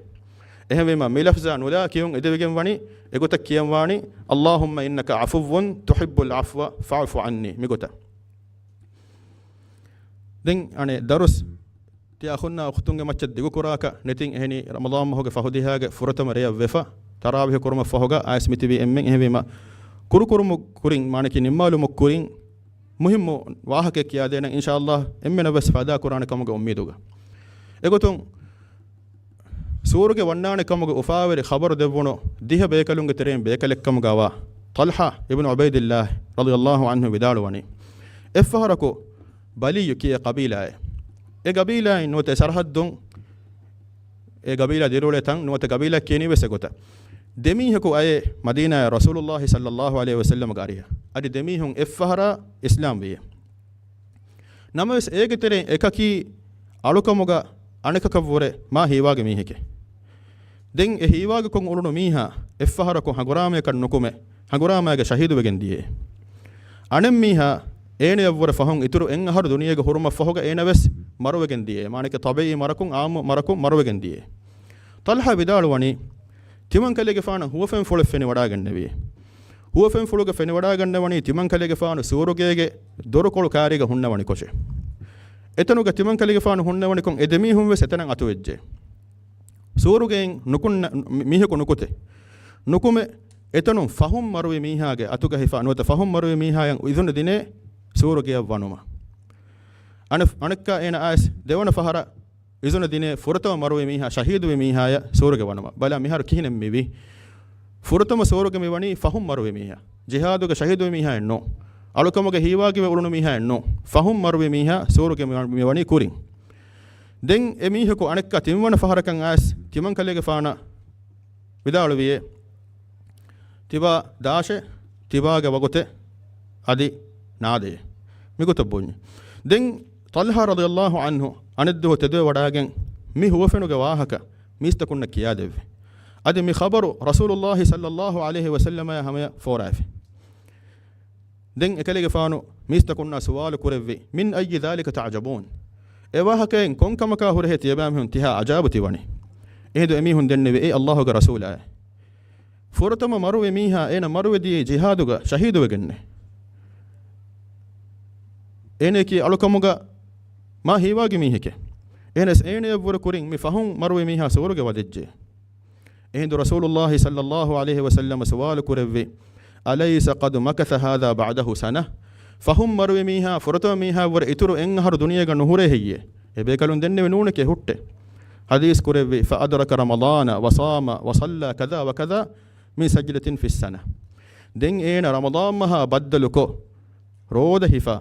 އެހެންވީމަ މި ލަފްޒާ ނުލާ ކިޔުން އެދެވިގެން ވަނީ، އެގޮތަށް ކިޔަން ވާނީ، اللهم إنك عفو تحب العفو فاعف عني މިގޮތަށް. ދެން އަނެއް ދަރުސް ތި އަޚުންނާ އުޚްތުންގެ މައްޗަށް ދިގުކުރާކަށް ނެތިން އެހެނީ ރަމަޟާން މަހުގެ ފަހު ދިހާގެ ފުރަތަމަ ރެޔަށް ވެފަ، ތަރާވީހު ކުރުމަށް ފަހުގަ އައިސް މިތިބީ އެންމެން. އެހެންވީމަ، ކުރުކުރުމު ކުރިން، މާނަކީ ނިންމާލުމު ކުރިން، މުހިއްމު ވާހަކައެއް ކިޔާދޭނަން، އިންޝާﷲ އެންމެނަށް ވެސް ފައިދާ ކުރާނެ ކަމުގެ އުއްމީދުގަ. އެގޮތުން، ސުވަރުގެ ވަންނާނެ ކަމުގެ އުފާވެރި ޚަބަރު ދެއްވުނު ދިހަ ބޭކަލުންގެ ތެރެއިން ބޭކަލެއްކަމުގަވާ ޠަލްޙާ އިބްނު ޢުބައިދިއްލާހި ރަޟިޔަﷲ ޢަންހު ވިދާޅުވަނީ، އެއްފަހަރަކު ބަލިއްޔު ކިޔޭ ޤަބީލާއެއް. އެ ޤަބީލާއިން ނުވަތަ އެ ސަރަޙައްދުން، އެ ޤަބީލާ ދިރިއުޅޭ ތަން ނުވަތަ ޤަބީލާ ކިޔަނީ ވެސް އެގޮތަށް. ދެމީހަކު އައޭ މަދީނާއަށް ރަސޫލުﷲ ޞައްލަﷲ ޢަލައިހި ވަސައްލަމަގެ އަރިހަށް. އަދި ދެމީހުން އެއްފަހަރާ އިސްލާމް ވިއޭ. ނަމަވެސް އޭގެ ތެރެއިން އެކަކީ އަޅުކަމުގަ އަނެކަކަށްވުރެ މާ ހީވާގި މީހެކޭ. ދެން އެ ހީވާގިކޮށް އުޅުނު މީހާ އެއްފަހަރަކު ހަނގުރާމަޔަކަށް ނުކުމެ، ހަނގުރާމައިގަ ޝަހީދުވެގެން ދިޔައޭ. އަނެއް މީހާ އޭނަޔަށްވުރެ ފަހުން އިތުރު އެއް އަހަރު ދުނިޔޭގަ ހުރުމަށް ފަހުގަ އޭނަ ވެސް މަރުވެގެން ދިޔައޭ. މާނަކީ ޠަބީޢީ މަރަކުން، ޢާއްމު މަރަކުން މަރުވެގެން ދިޔައޭ. ޠަލްޙާ ވިދާޅުވަނީ، ތިމަންކަލޭގެފާނަށް ހުވަފެންފުޅެއް ފެނިވަޑާގެންނެވި. ހުވަފެންފުޅުގަ ފެނިވަޑާގަންނަވަނީ ތިމަންކަލޭގެފާނު ސުވަރުގޭގެ ދޮރުކޮޅު ކާރީގަ ހުންނަވަނިކޮށޭ. އެތަނުގަ ތިމަންކަލޭގެފާނު ހުންނަވަނިކޮށް އެ ދެމީހުން ވެސް އެތަނަށް އަތުވެއްޖެ. ސުވަރުގެއިން ނުކުންނަ މި-، މީހަކު ނުކުތެ. ނުކުމެ، އެތަނުން ފަހުން މަރުވި މީހާގެ އަތުގަ ހިފާ ނުވަތަ ފަހުން މަރުވި މީހާޔަށް އިޒުނަ ދިނޭ ސުވަރުގެޔަށް ވަނުމަށް. އަނެ-، އަނެއްކާ އޭނަ އައިސް ދެވަނަ ފަހަރަށް އިޒުނަ ދިނޭ ފުރަތަމަ މަރުވި މީހާ ޝަހީދުވި މީހާޔަށް ސުވަރުގެ ވަނުމަށް. ބަލާ މިހާރު ކިހިނެއް މިވީ؟ ފުރަތަމަ ސުވަރުގެ މިވަނީ ފަހުން މަރުވި މީހާ. ޖިހާދުގަ ޝަހީދުވި މީހާއެއް ނޫން. އަޅުކަމުގަ ހީވާގިވެ އުޅުނު މީހާއެއް ނޫން. ފަހުން މަރުވި މީހާ ސުވަރުގެ މި-، މިވަނީ ކުރިން. ދެން އެ މީހަކު އަނެއްކާ ތިންވަނަ ފަހަރަކަށް އައިސް ތިމަންކަލޭގެފާނަށް ވިދާޅުވިއޭ، ތިބާ ދާށޭ، ތިބާގެ ވަގުތެއް އަދި ނާދޭ. މިގޮތަށް ބުންޏެ. ދެން ޠަލްޙާ ރަޟިޔަﷲ ޢަންހު އަނެއްދުވަހު ތެދުވެވަޑާގެން މި ހުވަފެނުގެ ވާހަކަ މީސްތަކުންނަށް ކިޔާދެއްވި. އަދި މި ޚަބަރު ރަސޫލުﷲ ޞައްލަﷲ ޢަލައިހި ވަސައްލަމަޔާ ހަމަޔަށް ފޯރާފި. ދެން އެކަލޭގެފާނު މީސްތަކުންނާ ސުވާލު ކުރެއްވި، من أي ذلك تعجبون؟ އެ ވާހަކައިން ކޮން ކަމަކާ ހުރެހޭ ތިޔަބައިމީހުން ތިހާ އަޖައިބު ތިވަނީ؟ އެހިނދު އެމީހުން ދެންނެވި، އޭ ﷲގެ ރަސޫލާއޭ، ފުރަތަމަ މަރުވި މީހާ އޭނަ މަރުވެދިޔައީ ޖިހާދުގަ ޝަހީދުވެގެންނޭ. އޭނައަކީ އަޅުކަމުގަ މާ ހީވާގި މީހެކޭ. އެހެނަސް އޭނަޔަށްވުރެ ކުރިން މި ފަހުން މަރުވި މީހާ ސުވަރުގެ ވަދެއްޖެ. އެހިނދު ރަސޫލުﷲ ޞައްލަﷲ ޢަލައިހި ވަސައްލަމަ ސުވާލު ކުރެއްވި، أليس قد مكث هذا بعده سنة؟ ފަހުން މަރުވި މީހާ ފުރަތަމަ މީހާއަށްވުރެ އިތުރު އެއް އަހަރު ދުނިޔޭގަ ނުހުރޭ ހެއްޔޭ؟ އެ ބޭކަލުން ދެންނެވި ނޫނެކޭ ހުއްޓެ. ޙަދީޘް ކުރެއްވި، فأدرك رمضان وصام وصلى كذا وكذا من سجدة في السنة. ދެން އޭނަ ރަމަޟާން މަހާ ބައްދަލުކޮށް، ރޯދަ ހިފާ،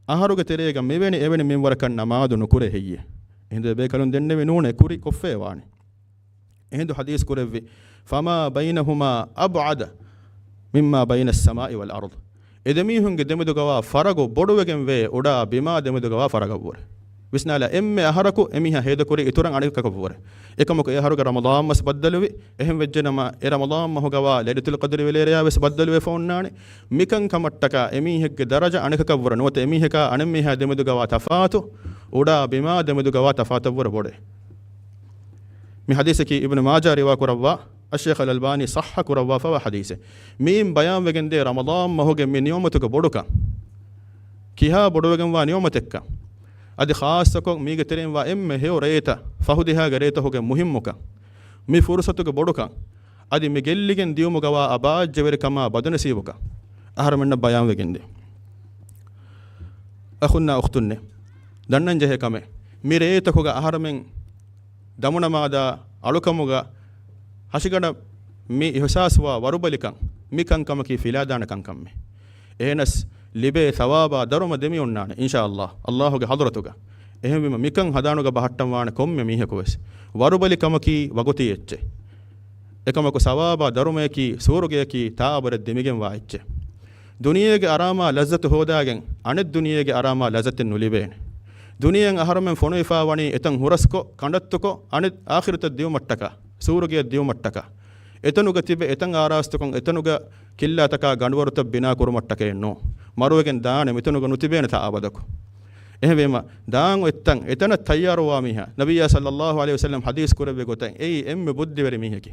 އަހަރުގެ ތެރޭގަ މިވެނި އެވެނި މިންވަރަކަށް ނަމާދު ނުކުރޭ ހެއްޔޭ؟ އެހިނދު އެ ބޭކަލުން ދެންނެވި ނޫނޭ ކުރި ކޮށްފައިވާނެ. އެހިނދު ޙަދީޘް ކުރެއްވި، فما بينهما أبعد مما بين السماء والأرض. އެ ދެމީހުންގެ ދެމެދުގަވާ ފަރަގު ބޮޑުވެގެންވޭ އުޑާ ބިމާ ދެމެދުގަވާ ފަރަގަށްވުރެ. ވިސްނާލާ، އެންމެ އަހަރަކު އެމީހާ ހޭދަކުރީ އިތުރަށް އަނެކަކަށްވުރެ. އެކަމަކު އެ އަހަރުގެ ރަމަޟާން މަސް ބައްދަލުވި، އެހެން ވެއްޖެނަމަ، އެ ރަމަޟާން މަހުގަވާ ލައިލަތުލް ޤަދްރި ވެލޭރެޔާ ވެސް ބައްދަލުވެފަ އޮންނާނެ. މިކަންކަމަށްޓަކާ އެމީހެއްގެ ދަރަޖަ އަނެކަކަށްވުރެ ނުވަތަ އެމީހަކާ އަނެއްމީހާ ދެމެދުގަވާ ތަފާތު، އުޑާ ބިމާ ދެމެދުގަވާ ތަފާތަށްވުރެ ބޮޑޭ. މި ޙަދީޘަކީ އިބްނު މާޖާ ރިވާ ކުރައްވާ، އައްޝައިޚް އަލް އަލްބާނީ ޞައްޙަ ކުރައްވާފަވާ ޙަދީޘެއް. މިއިން ބަޔާންވެގެންދޭ ރަމަޟާން މަހުގެ މި ނިޢުމަތުގެ ބޮޑުކަން. ކިހާ ބޮޑުވެގެންވާ ނިޢުމަތެއްކަން. އަދި ޚާއްޞަކޮށް މީގެ ތެރެއިންވާ އެންމެ ހެޔޮ ރޭތައް، ފަހުދިހާގެ ރޭތަކުގެ މުހިއްމުކަން. މި ފުރުޞަތުގެ ބޮޑުކަން. އަދި މި ގެއްލިގެން ދިޔުމުގަވާ އަބާއްޖަވެރިކަމާ ބަދުނަސީބުކަން އަހަރުމެންނަށް ބަޔާންވެގެންދޭ. އަޚުންނާ އުޚްތުންނޭ، ދަންނަންޖެހޭ ކަމެއް، މި ރޭތަކުގަ އަހަރުމެން ދަމުނަމާދާ އަޅުކަމުގަ ހަށިގަނޑަށް މި އިޙްސާސްވާ ވަރުބަލިކަން، މި ކަންކަމަކީ ފިލާދާނެ ކަންކަންމެ. އެހެނަސް ލިބޭ ޘަވާބާ ދަރުމަ ދެމިއޮންނާނެ، އިންޝާﷲ، ﷲގެ ޙަޟްރަތުގަ. އެހެންވީމަ މިކަން ހަދާނުގަ ބަހައްޓަންވާނެ ކޮންމެ މީހަކު ވެސް. ވަރުބަލިކަމަކީ ވަގުތީ އެއްޗެއް. އެކަމަކު ސަވާބާ ދަރުމަޔަކީ ސުވަރުގެޔަކީ ތާއަބަދަށް ދެމިގެންވާ އެއްޗެއް. ދުނިޔޭގެ އަރާމާ ލައްޒަތު ހޯދާގެން އަނެއް ދުނިޔޭގެ އަރާމާ ލައްޒަތެއް ނުލިބޭނެ. ދުނިޔެއަށް އަހަރުމެން ފޮނުވިފާ ވަނީ އެތަން ހުރަސްކޮށް، ކަނޑައްތުކޮށް، އަނެއް އާޚިރަތަށް ދިޔުމަށްޓަކާ، ސުވަރުގެޔަށް ދިޔުމަށްޓަކާ. އެތަނުގަ ތިބެ އެތަން އާރާސްތުކޮށް، އެތަނުގަ ކިއްލާތަކާ ގަނޑުވަރުތައް ބިނާ ކުރުމަށްޓަކައެއް ނޫން. މަރުވެގެން ދާނެ މިތަނުގަ ނުތިބޭނެތާ އަބަދަކު. އެހެންވީމަ، ދާން އޮތްތަން އެތަނަށް ތައްޔާރުވާ މީހާ، ނަބިއްޔާ ޞައްލައްލާހު ޢަލައިހި ވަސައްލަމް ޙަދީޘް ކުރެއްވި ގޮތަށް އެއީ އެންމެ ބުއްދިވެރި މީހަކީ.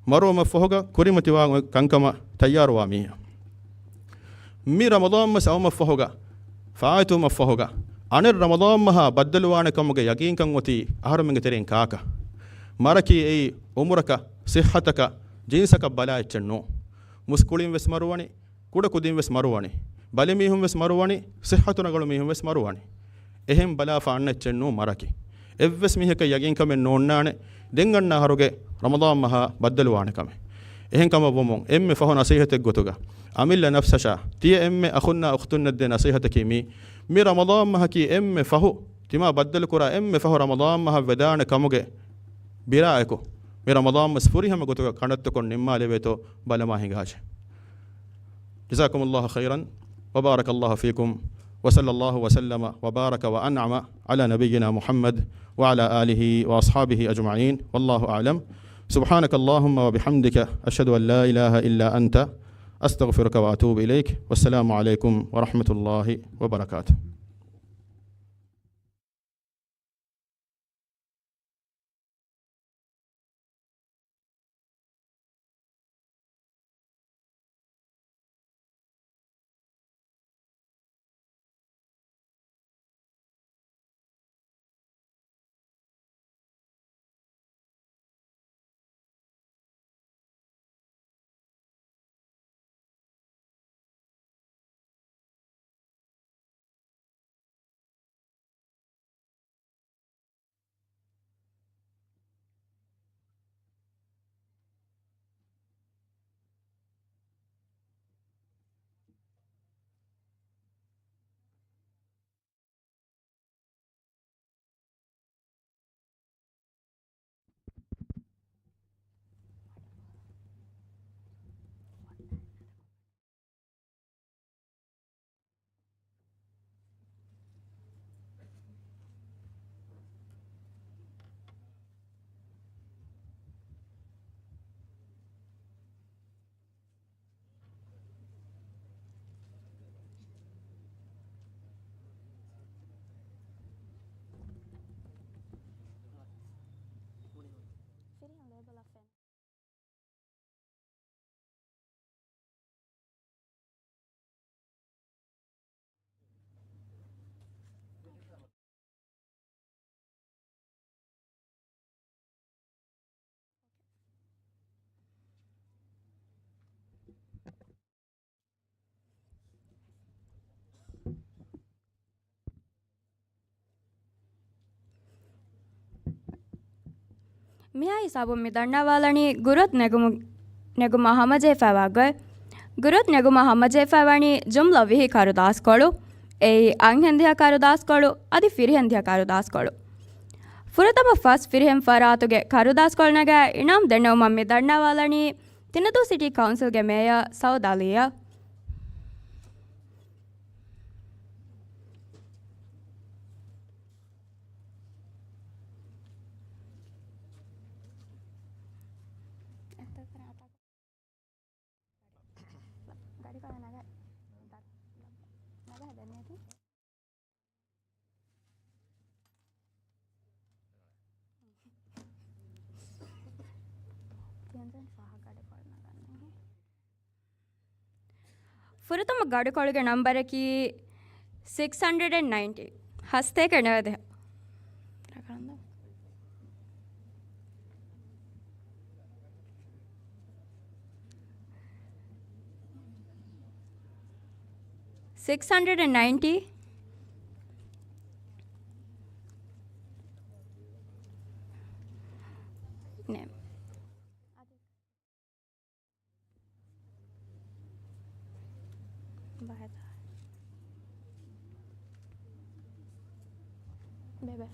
މަރުވުމަށްފަހުގަ ކުރިމަތިވާ ކަންކަމަށް ތައްޔާރުވާ މީހާ. މި ރަމަޟާން މަސް އައުމަށްފަހުގަ، ފާއިތުވުމަށްފަހުގަ، އަނެއް ރަމަޟާން މަހާ ބައްދަލުވާނެ ކަމުގެ ޔަގީންކަން އޮތީ އަހަރުމެންގެ ތެރެއިން ކާކަށް؟ މަރަކީ އެއީ އުމުރަކަށް، ޞިއްޙަތަކަށް، ޖިންސަކަށް ބަލާ އެއްޗެއް ނޫން. މުސްކުޅިން ވެސް މަރުވަނީ، ކުޑަކުދިން ވެސް މަރުވަނީ، ބަލިމީހުން ވެސް މަރުވަނީ، ޞިއްޙަތު ރަނގަޅު މީހުން ވެސް މަރުވަނީ. އެހެން ބަލާފަ އަންނަ އެއްޗެއް ނޫން މަރަކީ. އެއްވެސް މީހަކަށް ޔަގީންކަމެއް ނޯންނާނެ، ދެން އަންނަ އަހަރުގެ ރަމަޟާން މަހާ ބައްދަލުވާނެ ކަމެއް. އެހެން ކަމަށް ވުމުން، އެންމެ ފަހު ނަޞޭޙަތެއް ގޮތުގަ، އަމިއްލަ ނަފްސަށާ، ތިޔަ އެންމެ އަޚުންނާ އުޚްތުންނަށް ދޭ ނަޞޭޙަތަކީ މީ. މި ރަމަޟާން މަހަކީ އެންމެ ފަހު، ތިމާ ބައްދަލުކުރާ އެންމެ ފަހު ރަމަޟާން މަހަށް ވެދާނެ ކަމުގެ ބިރާއެކު، މި ރަމަޟާން މަސް ފުރިހަމަ ގޮތުގަ ކަނޑައްތަކޮށް ނިންމާލެވޭތޯ ބަލަމާ ހިނގާށޭ. جزاكم الله خيرا وبارك الله فيكم وصلى الله وسلم وبارك وأنعم على نبينا محمد وعلى آله وأصحابه أجمعين. والله أعلم. سبحانك اللهم وبحمدك، أشهد أن لا إله إلا أنت، أستغفرك وأتوب إليك. والسلام عليكم ورحمة الله وبركاته. މިހާ ހިސާބުން މި ދަންނަވާލަނީ ގުރުއަތު ނެގުމު-، ނެގުމާ ހަމަޖެހިފައިވާ ގޮތް. ގުރުއަތު ނެގުމާ ހަމަޖެހިފައިވަނީ ޖުމްލަ ވިހި ކަރުދާސްކޮޅު. އެއީ އަންހެން ދިހަ ކަރުދާސްކޮޅު އަދި ފިރިހެން ދިހަ ކަރުދާސްކޮޅު. ފުރަތަމަ ފަސް ފިރިހެން ފަރާތުގެ ކަރުދާސްކޮޅު ނަގާ އިނާމް ދެންނެވުމަށް މި ދަންނަވާލަނީ ތިނަދޫ ސިޓީ ކައުންސިލްގެ މޭޔަރ ސައުދް އަލީއަށް. ގަޑިކޮޅަށް ނަގަ-، ނަގަ ހަދަނީތީ. ތިޔަންޖަން ފަހަށް ގަޑިކޮޅު ނަގަން ނެހި. ފުރަތަމަ ގަޑިކޮޅުގެ ނަންބަރަކީ ސިކްސް ހަންޑްރެޑް އެންޑް ނައިންޓީ. ހަސަތޭކަ ނަވަދިހަ. ސިކްސް ހަންޑްރެޑް އެންޑް ނައިންޓީ. ނޭމް. ބައިތާ. ބޭބެ.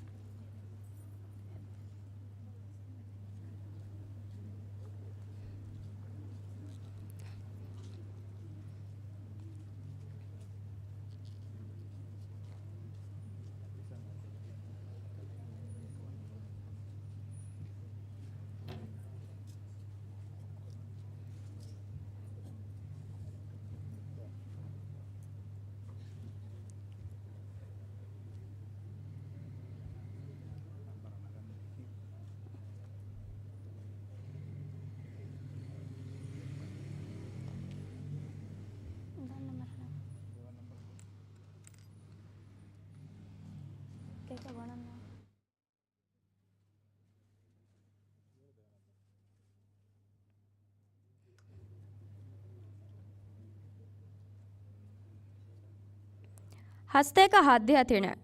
ހަސަތޭކަ ހައްދިހަ ތިނެއް.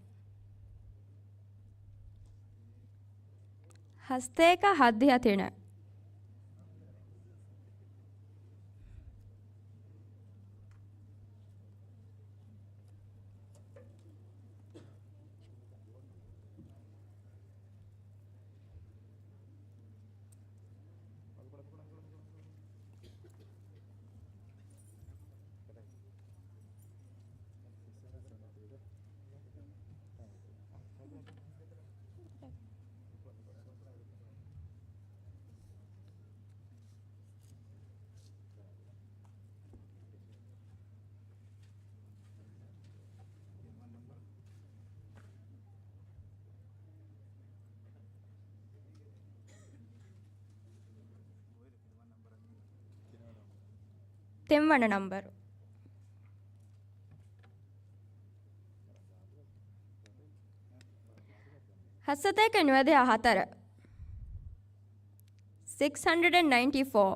ހަސަތޭކަ ހައްދިހަ ތިނެއް. ތިންވަނަ ނަންބަރު. ހަސަތޭކަ ނުވަދިހަ ހަތަރު. Six hundred and ninety-four.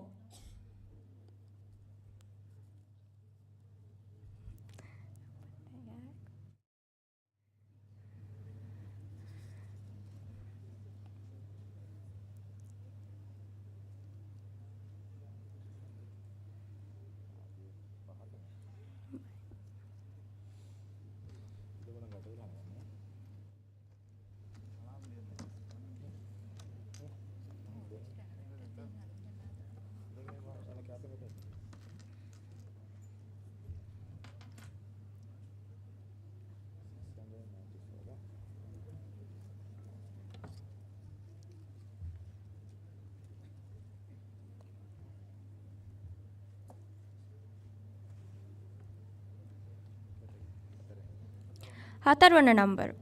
ހަތަރުވަނަ ނަންބަރު.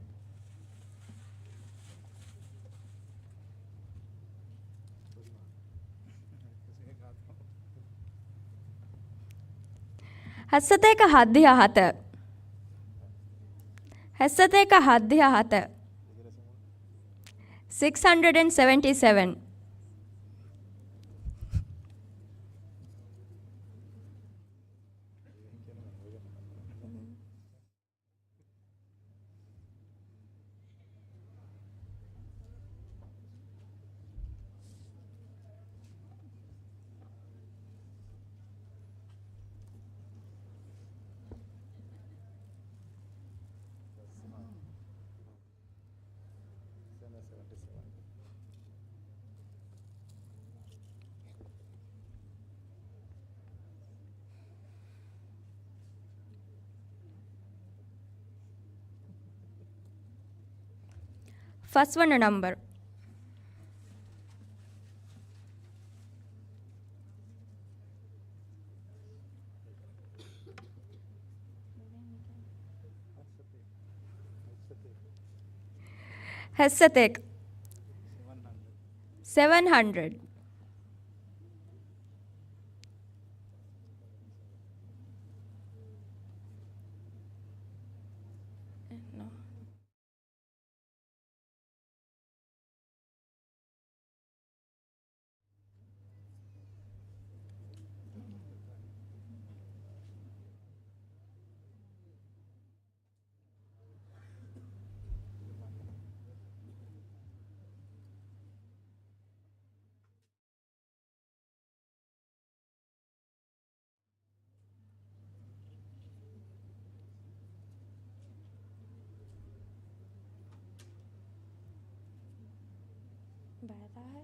ހަސަތޭކަ ހައްދިހަ ހަތަރު. ހަސަތޭކަ ހައްދިހަ ހަތަރު. Six hundred and seventy seven. ފަސްވަނަ ނަންބަރު. ހަސަތޭކަ. Seven hundred. ބައިތާހެ.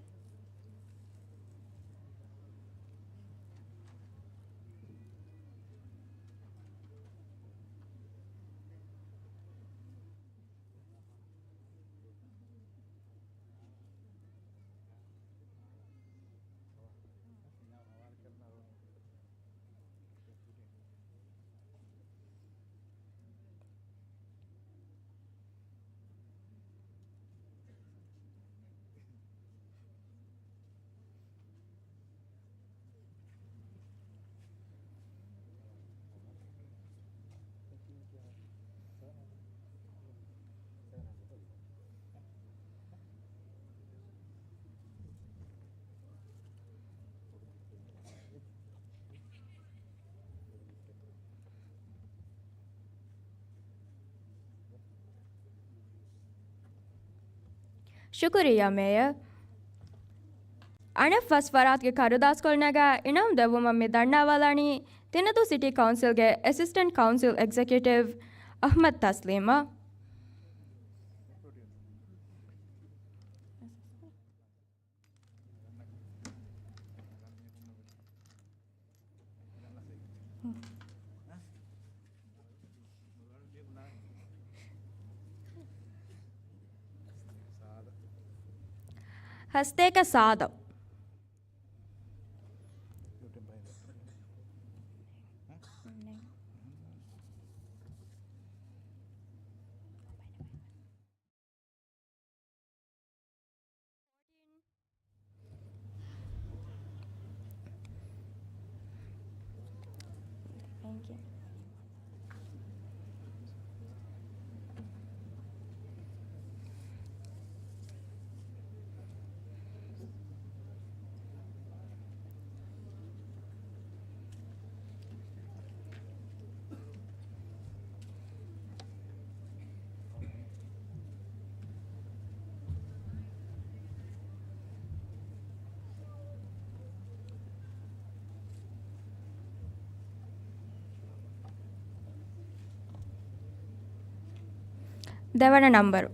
ޝުކުރިއްޔާ މޭޔަރ. އަނެއް ފަސް ފަރާތުގެ ކަރުދާސްކޮޅު ނަގާ އިނާމު ދެއްވުމަށް މި ދަންނަވާލަނީ ތިނަދޫ ސިޓީ ކައުންސިލްގެ އެސިސްޓެންޓް ކައުންސިލް އެގްޒެކިއުޓިވް އަޙްމަދު ތަސްލީމަށް. ހަސަތޭކަ ސާދަ. ދެވަނަ ނަންބަރު.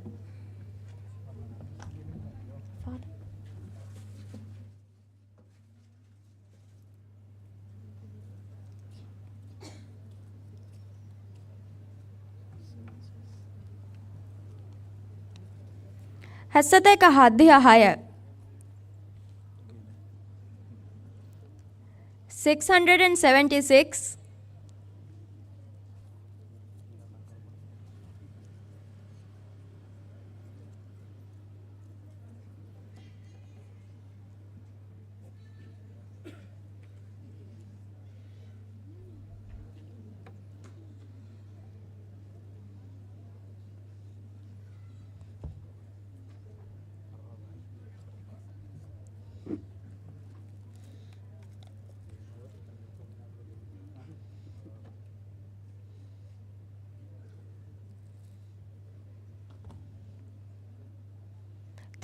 ހަސަތޭކަ ހަތްދިހަ ހަޔަ. Six hundred and seventy six.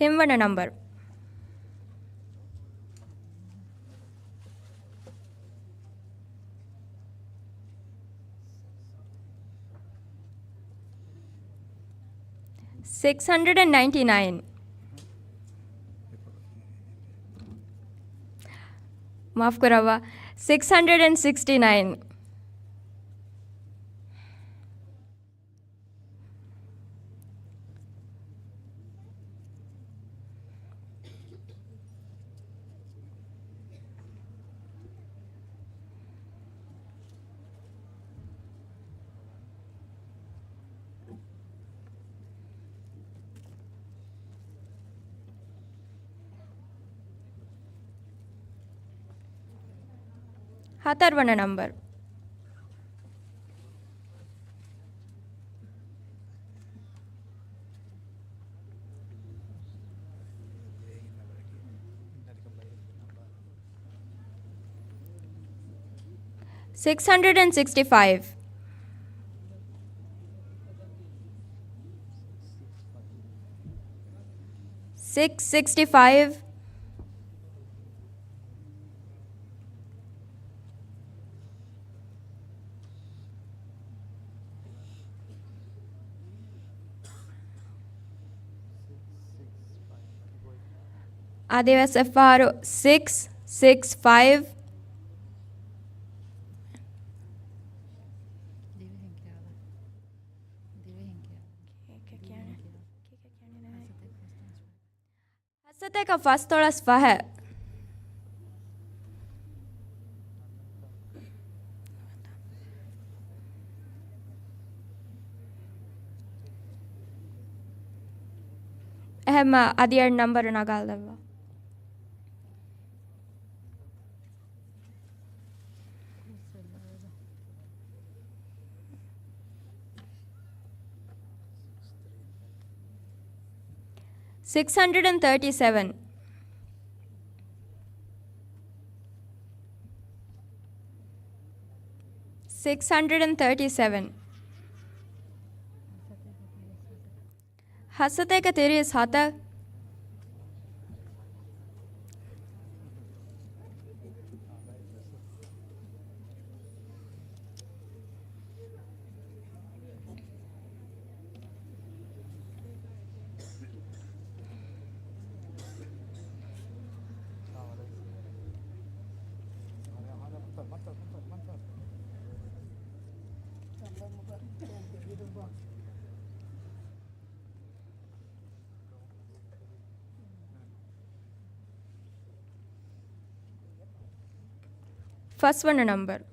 ތިންވަނަ ނަންބަރު. Six hundred and ninety nine. މާފު ކުރައްވާ. Six hundred and sixty nine. ހަތަރުވަނަ ނަންބަރު. Six hundred and sixty five. Six sixty five. އަދިވެސް އެއްފަހަރު six six five. ހަސަތޭކަ ފަސްދޮޅަސް ފަހެއް. އެހެންމަ އަދި އެއް ނަންބަރު ނަގާލައްވާ. Six hundred and thirty seven. Six hundred and thirty seven. ހަސަތޭކަ ތިރީސް ހަތަށް. ފަސްވަނަ ނަންބަރު.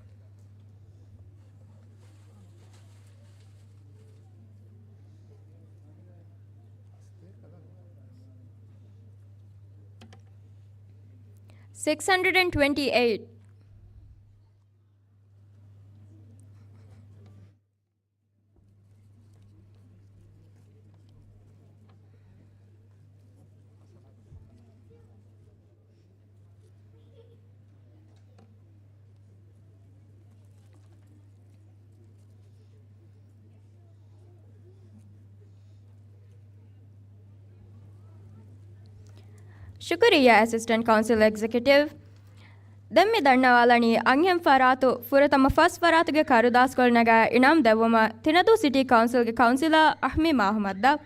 Six hundred and twenty-eight. ޝުކުރިއްޔާ އެސިސްޓެންޓް ކައުންސިލް އެގްޒެކެޓިވް. ދެން މި ދަންނަވާލަނީ އަންހެން ފަރާތު ފުރަތަމަ ފަސް ފަރާތުގެ ކަރުދާސްކޮޅު ނަގާ އިނާމް ދެއްވުމަށް ތިނަދޫ ސިޓީ ކައުންސިލްގެ ކައުންސިލަރ އަހްމީމް އަހުމަދަށް.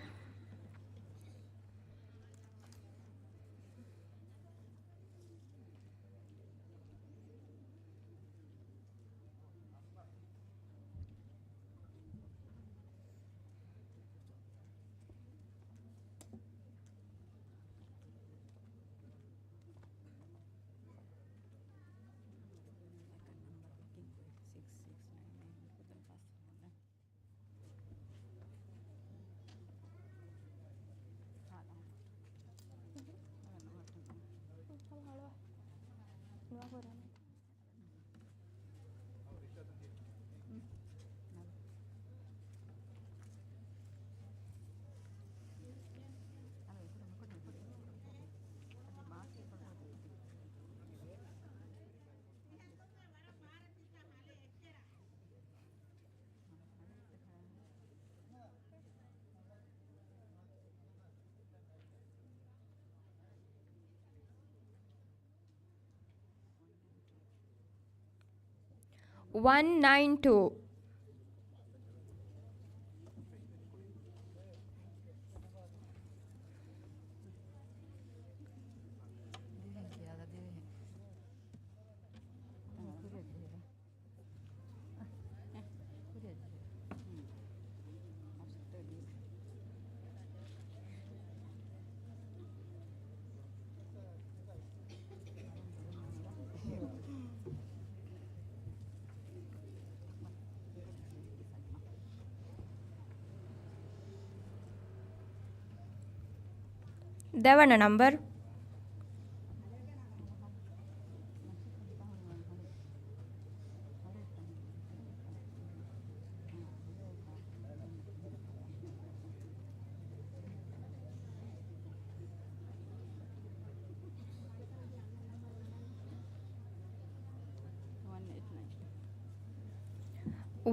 One nine two. ދެވަނަ ނަންބަރު.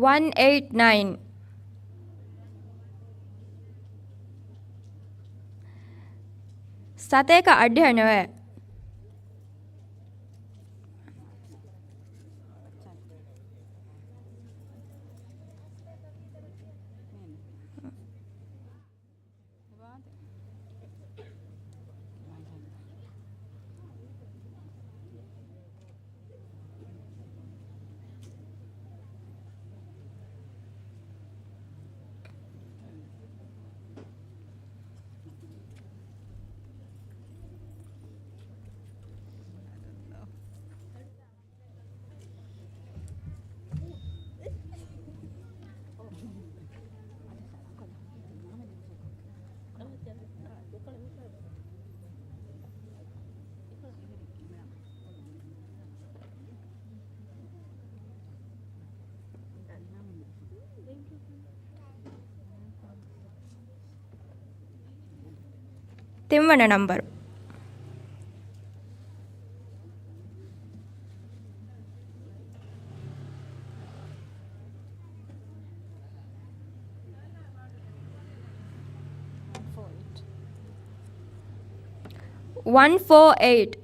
ވަން އެއިޓް ނައިން. ސަތޭކަ އައްޑިހަ ނުވެ. ތިންވަނަ ނަންބަރު. ވަން ފޯ އެއިޓް.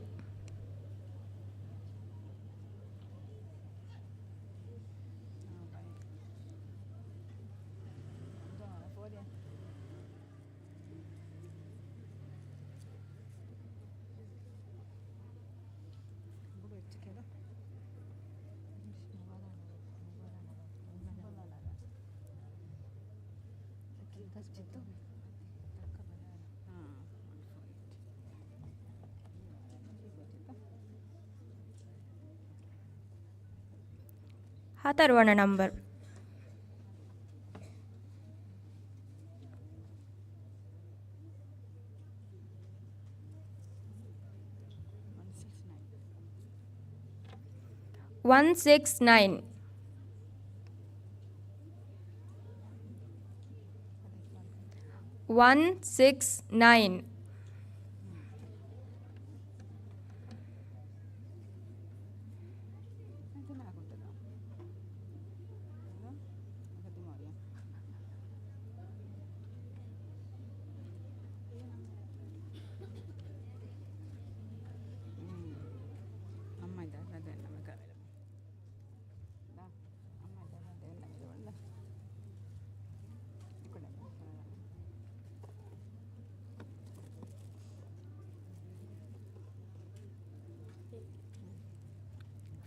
ހަތަރުވަނަ ނަންބަރު. ވަން ސިކްސް ނައިން. ވަން ސިކްސް ނައިން.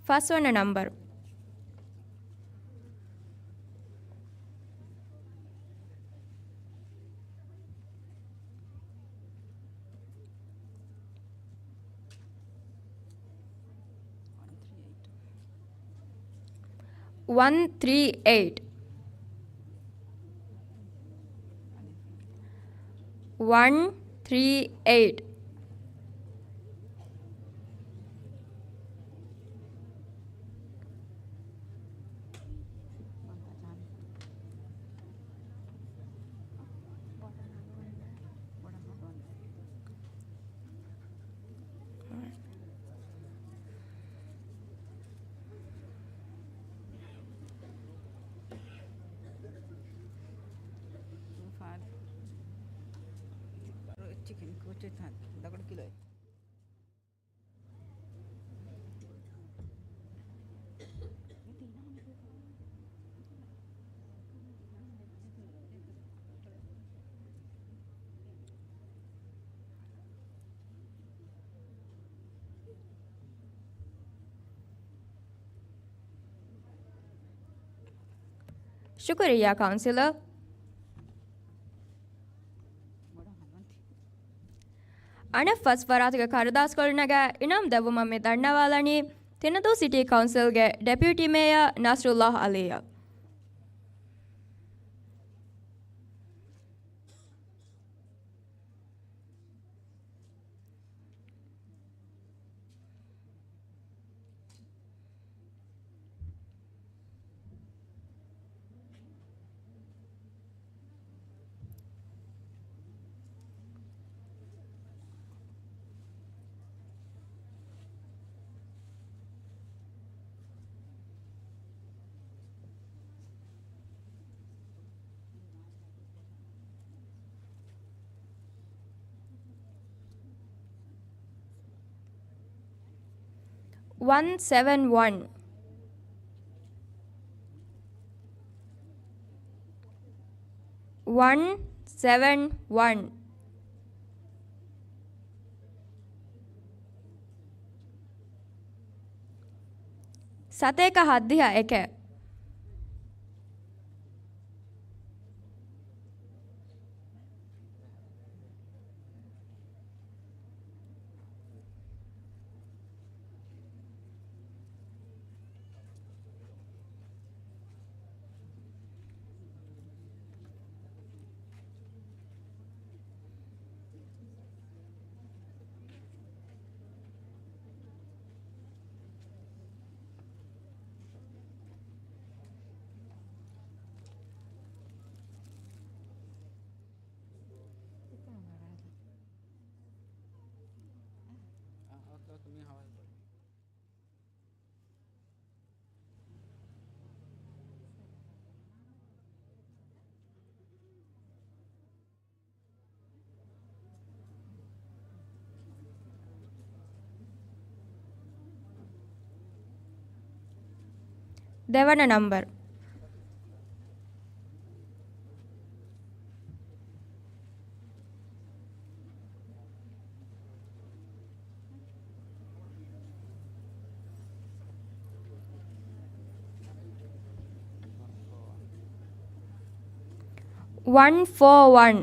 ފަސްވަނަ ނަންބަރު. ވަން ތްރީ އެއިޓް. ވަން ތްރީ އެއިޓް. އެއްޗިކިން ކޯޗެއް ދަގަޑު ކިލޯ. ޝުކުރިއްޔާ ކައުންސިލަރ. އަނެއް ފަސް ފަރާތުގެ ކަރުދާސްކޮޅު ނަގާ އިނާމް ދެއްވުމަށް މި ދަންނަވާލަނީ ތިނަދޫ ސިޓީ ކައުންސިލްގެ ޑެޕިއުޓީ މޭޔަރ ނަސްރުﷲ އަލީއަށް. ވަން ސެވެން ވަން. ވަން ސެވެން ވަން. ސަތޭކަ ހައްދިހަ އެކެއް. ދެވަނަ ނަންބަރު. ވަން ފޯ ވަން.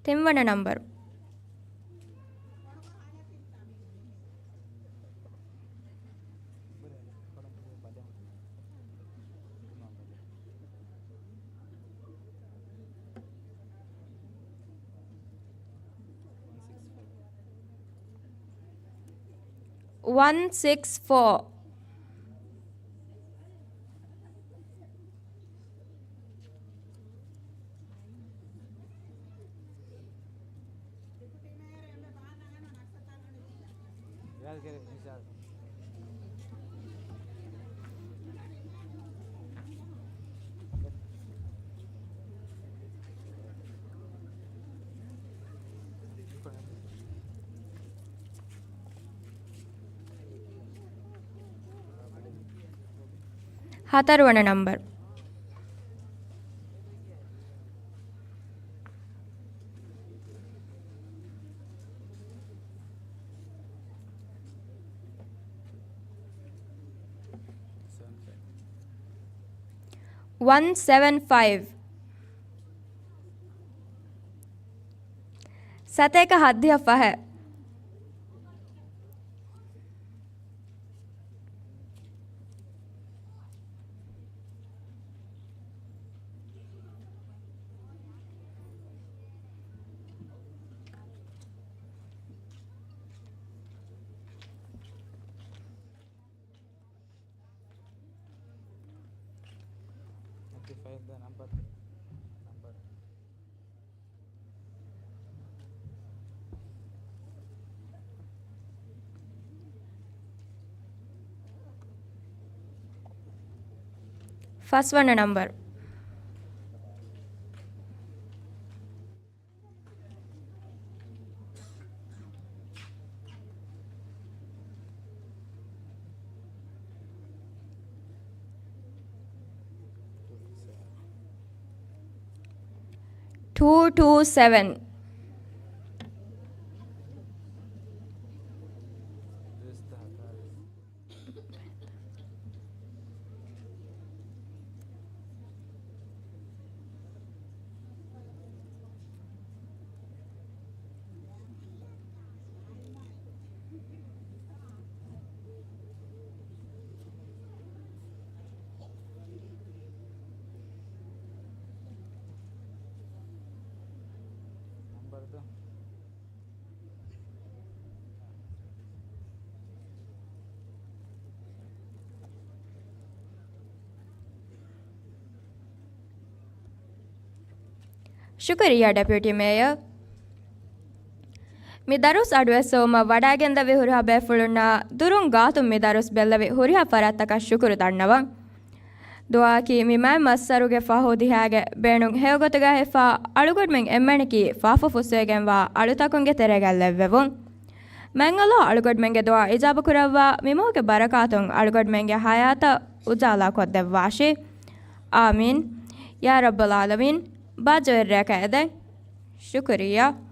ތިންވަނަ ނަންބަރު. ވަން ސިކްސް ފޯ. ހަތަރުވަނަ ނަންބަރު. ވަން ސެވެން ފައިވް. ސަތޭކަ ހައްދިހަ ފަހެއް. ފަސްވަނަ ނަންބަރު. ޓޫ ޓޫ ސެވެން. ނަންބަރު ދޯ. ޝުކުރިއްޔާ ޑެޕިއުޓީ މޭޔަރ. މި ދަރުސް އަޑުއެއްސެވުމަށް ވަޑައިގެންދެވި ހުރިހާ ބޭފުޅުންނާ ދުރުން ގާތުން މި ދަރުސް ބެއްލެވި ހުރިހާ ފަރާތްތަކަށް ޝުކުރު ދަންނަވަން. ދުޢާއަކީ މި މާތް މައްސަރުގެ ފަހު ދިހައިގެ ބޭނުން ހެޔޮގޮތުގަ ހިފާ އަޅުގަނޑުމެން އެންމެނަކީ ފާފަ ފުއްސަވައިގެންވާ އަޅުތަކުންގެ ތެރޭގަ ލެއްވެވުން. މާތް ﷲ އަޅުގަނޑުމެންގެ ދުޢާ އިޖާބަކުރައްވާ މި މަހުގެ ބަރަކާތުން އަޅުގަނޑުމެންގެ ޙަޔާތަށް އުޖާލާ ކޮށްދެއްވާށި. އާމީން. ޔާ ރައްބަލް ޢާލަމީން. ބާއްޖަވެރި ރެއަކަށް އެދެން. ޝުކުރިއްޔާ.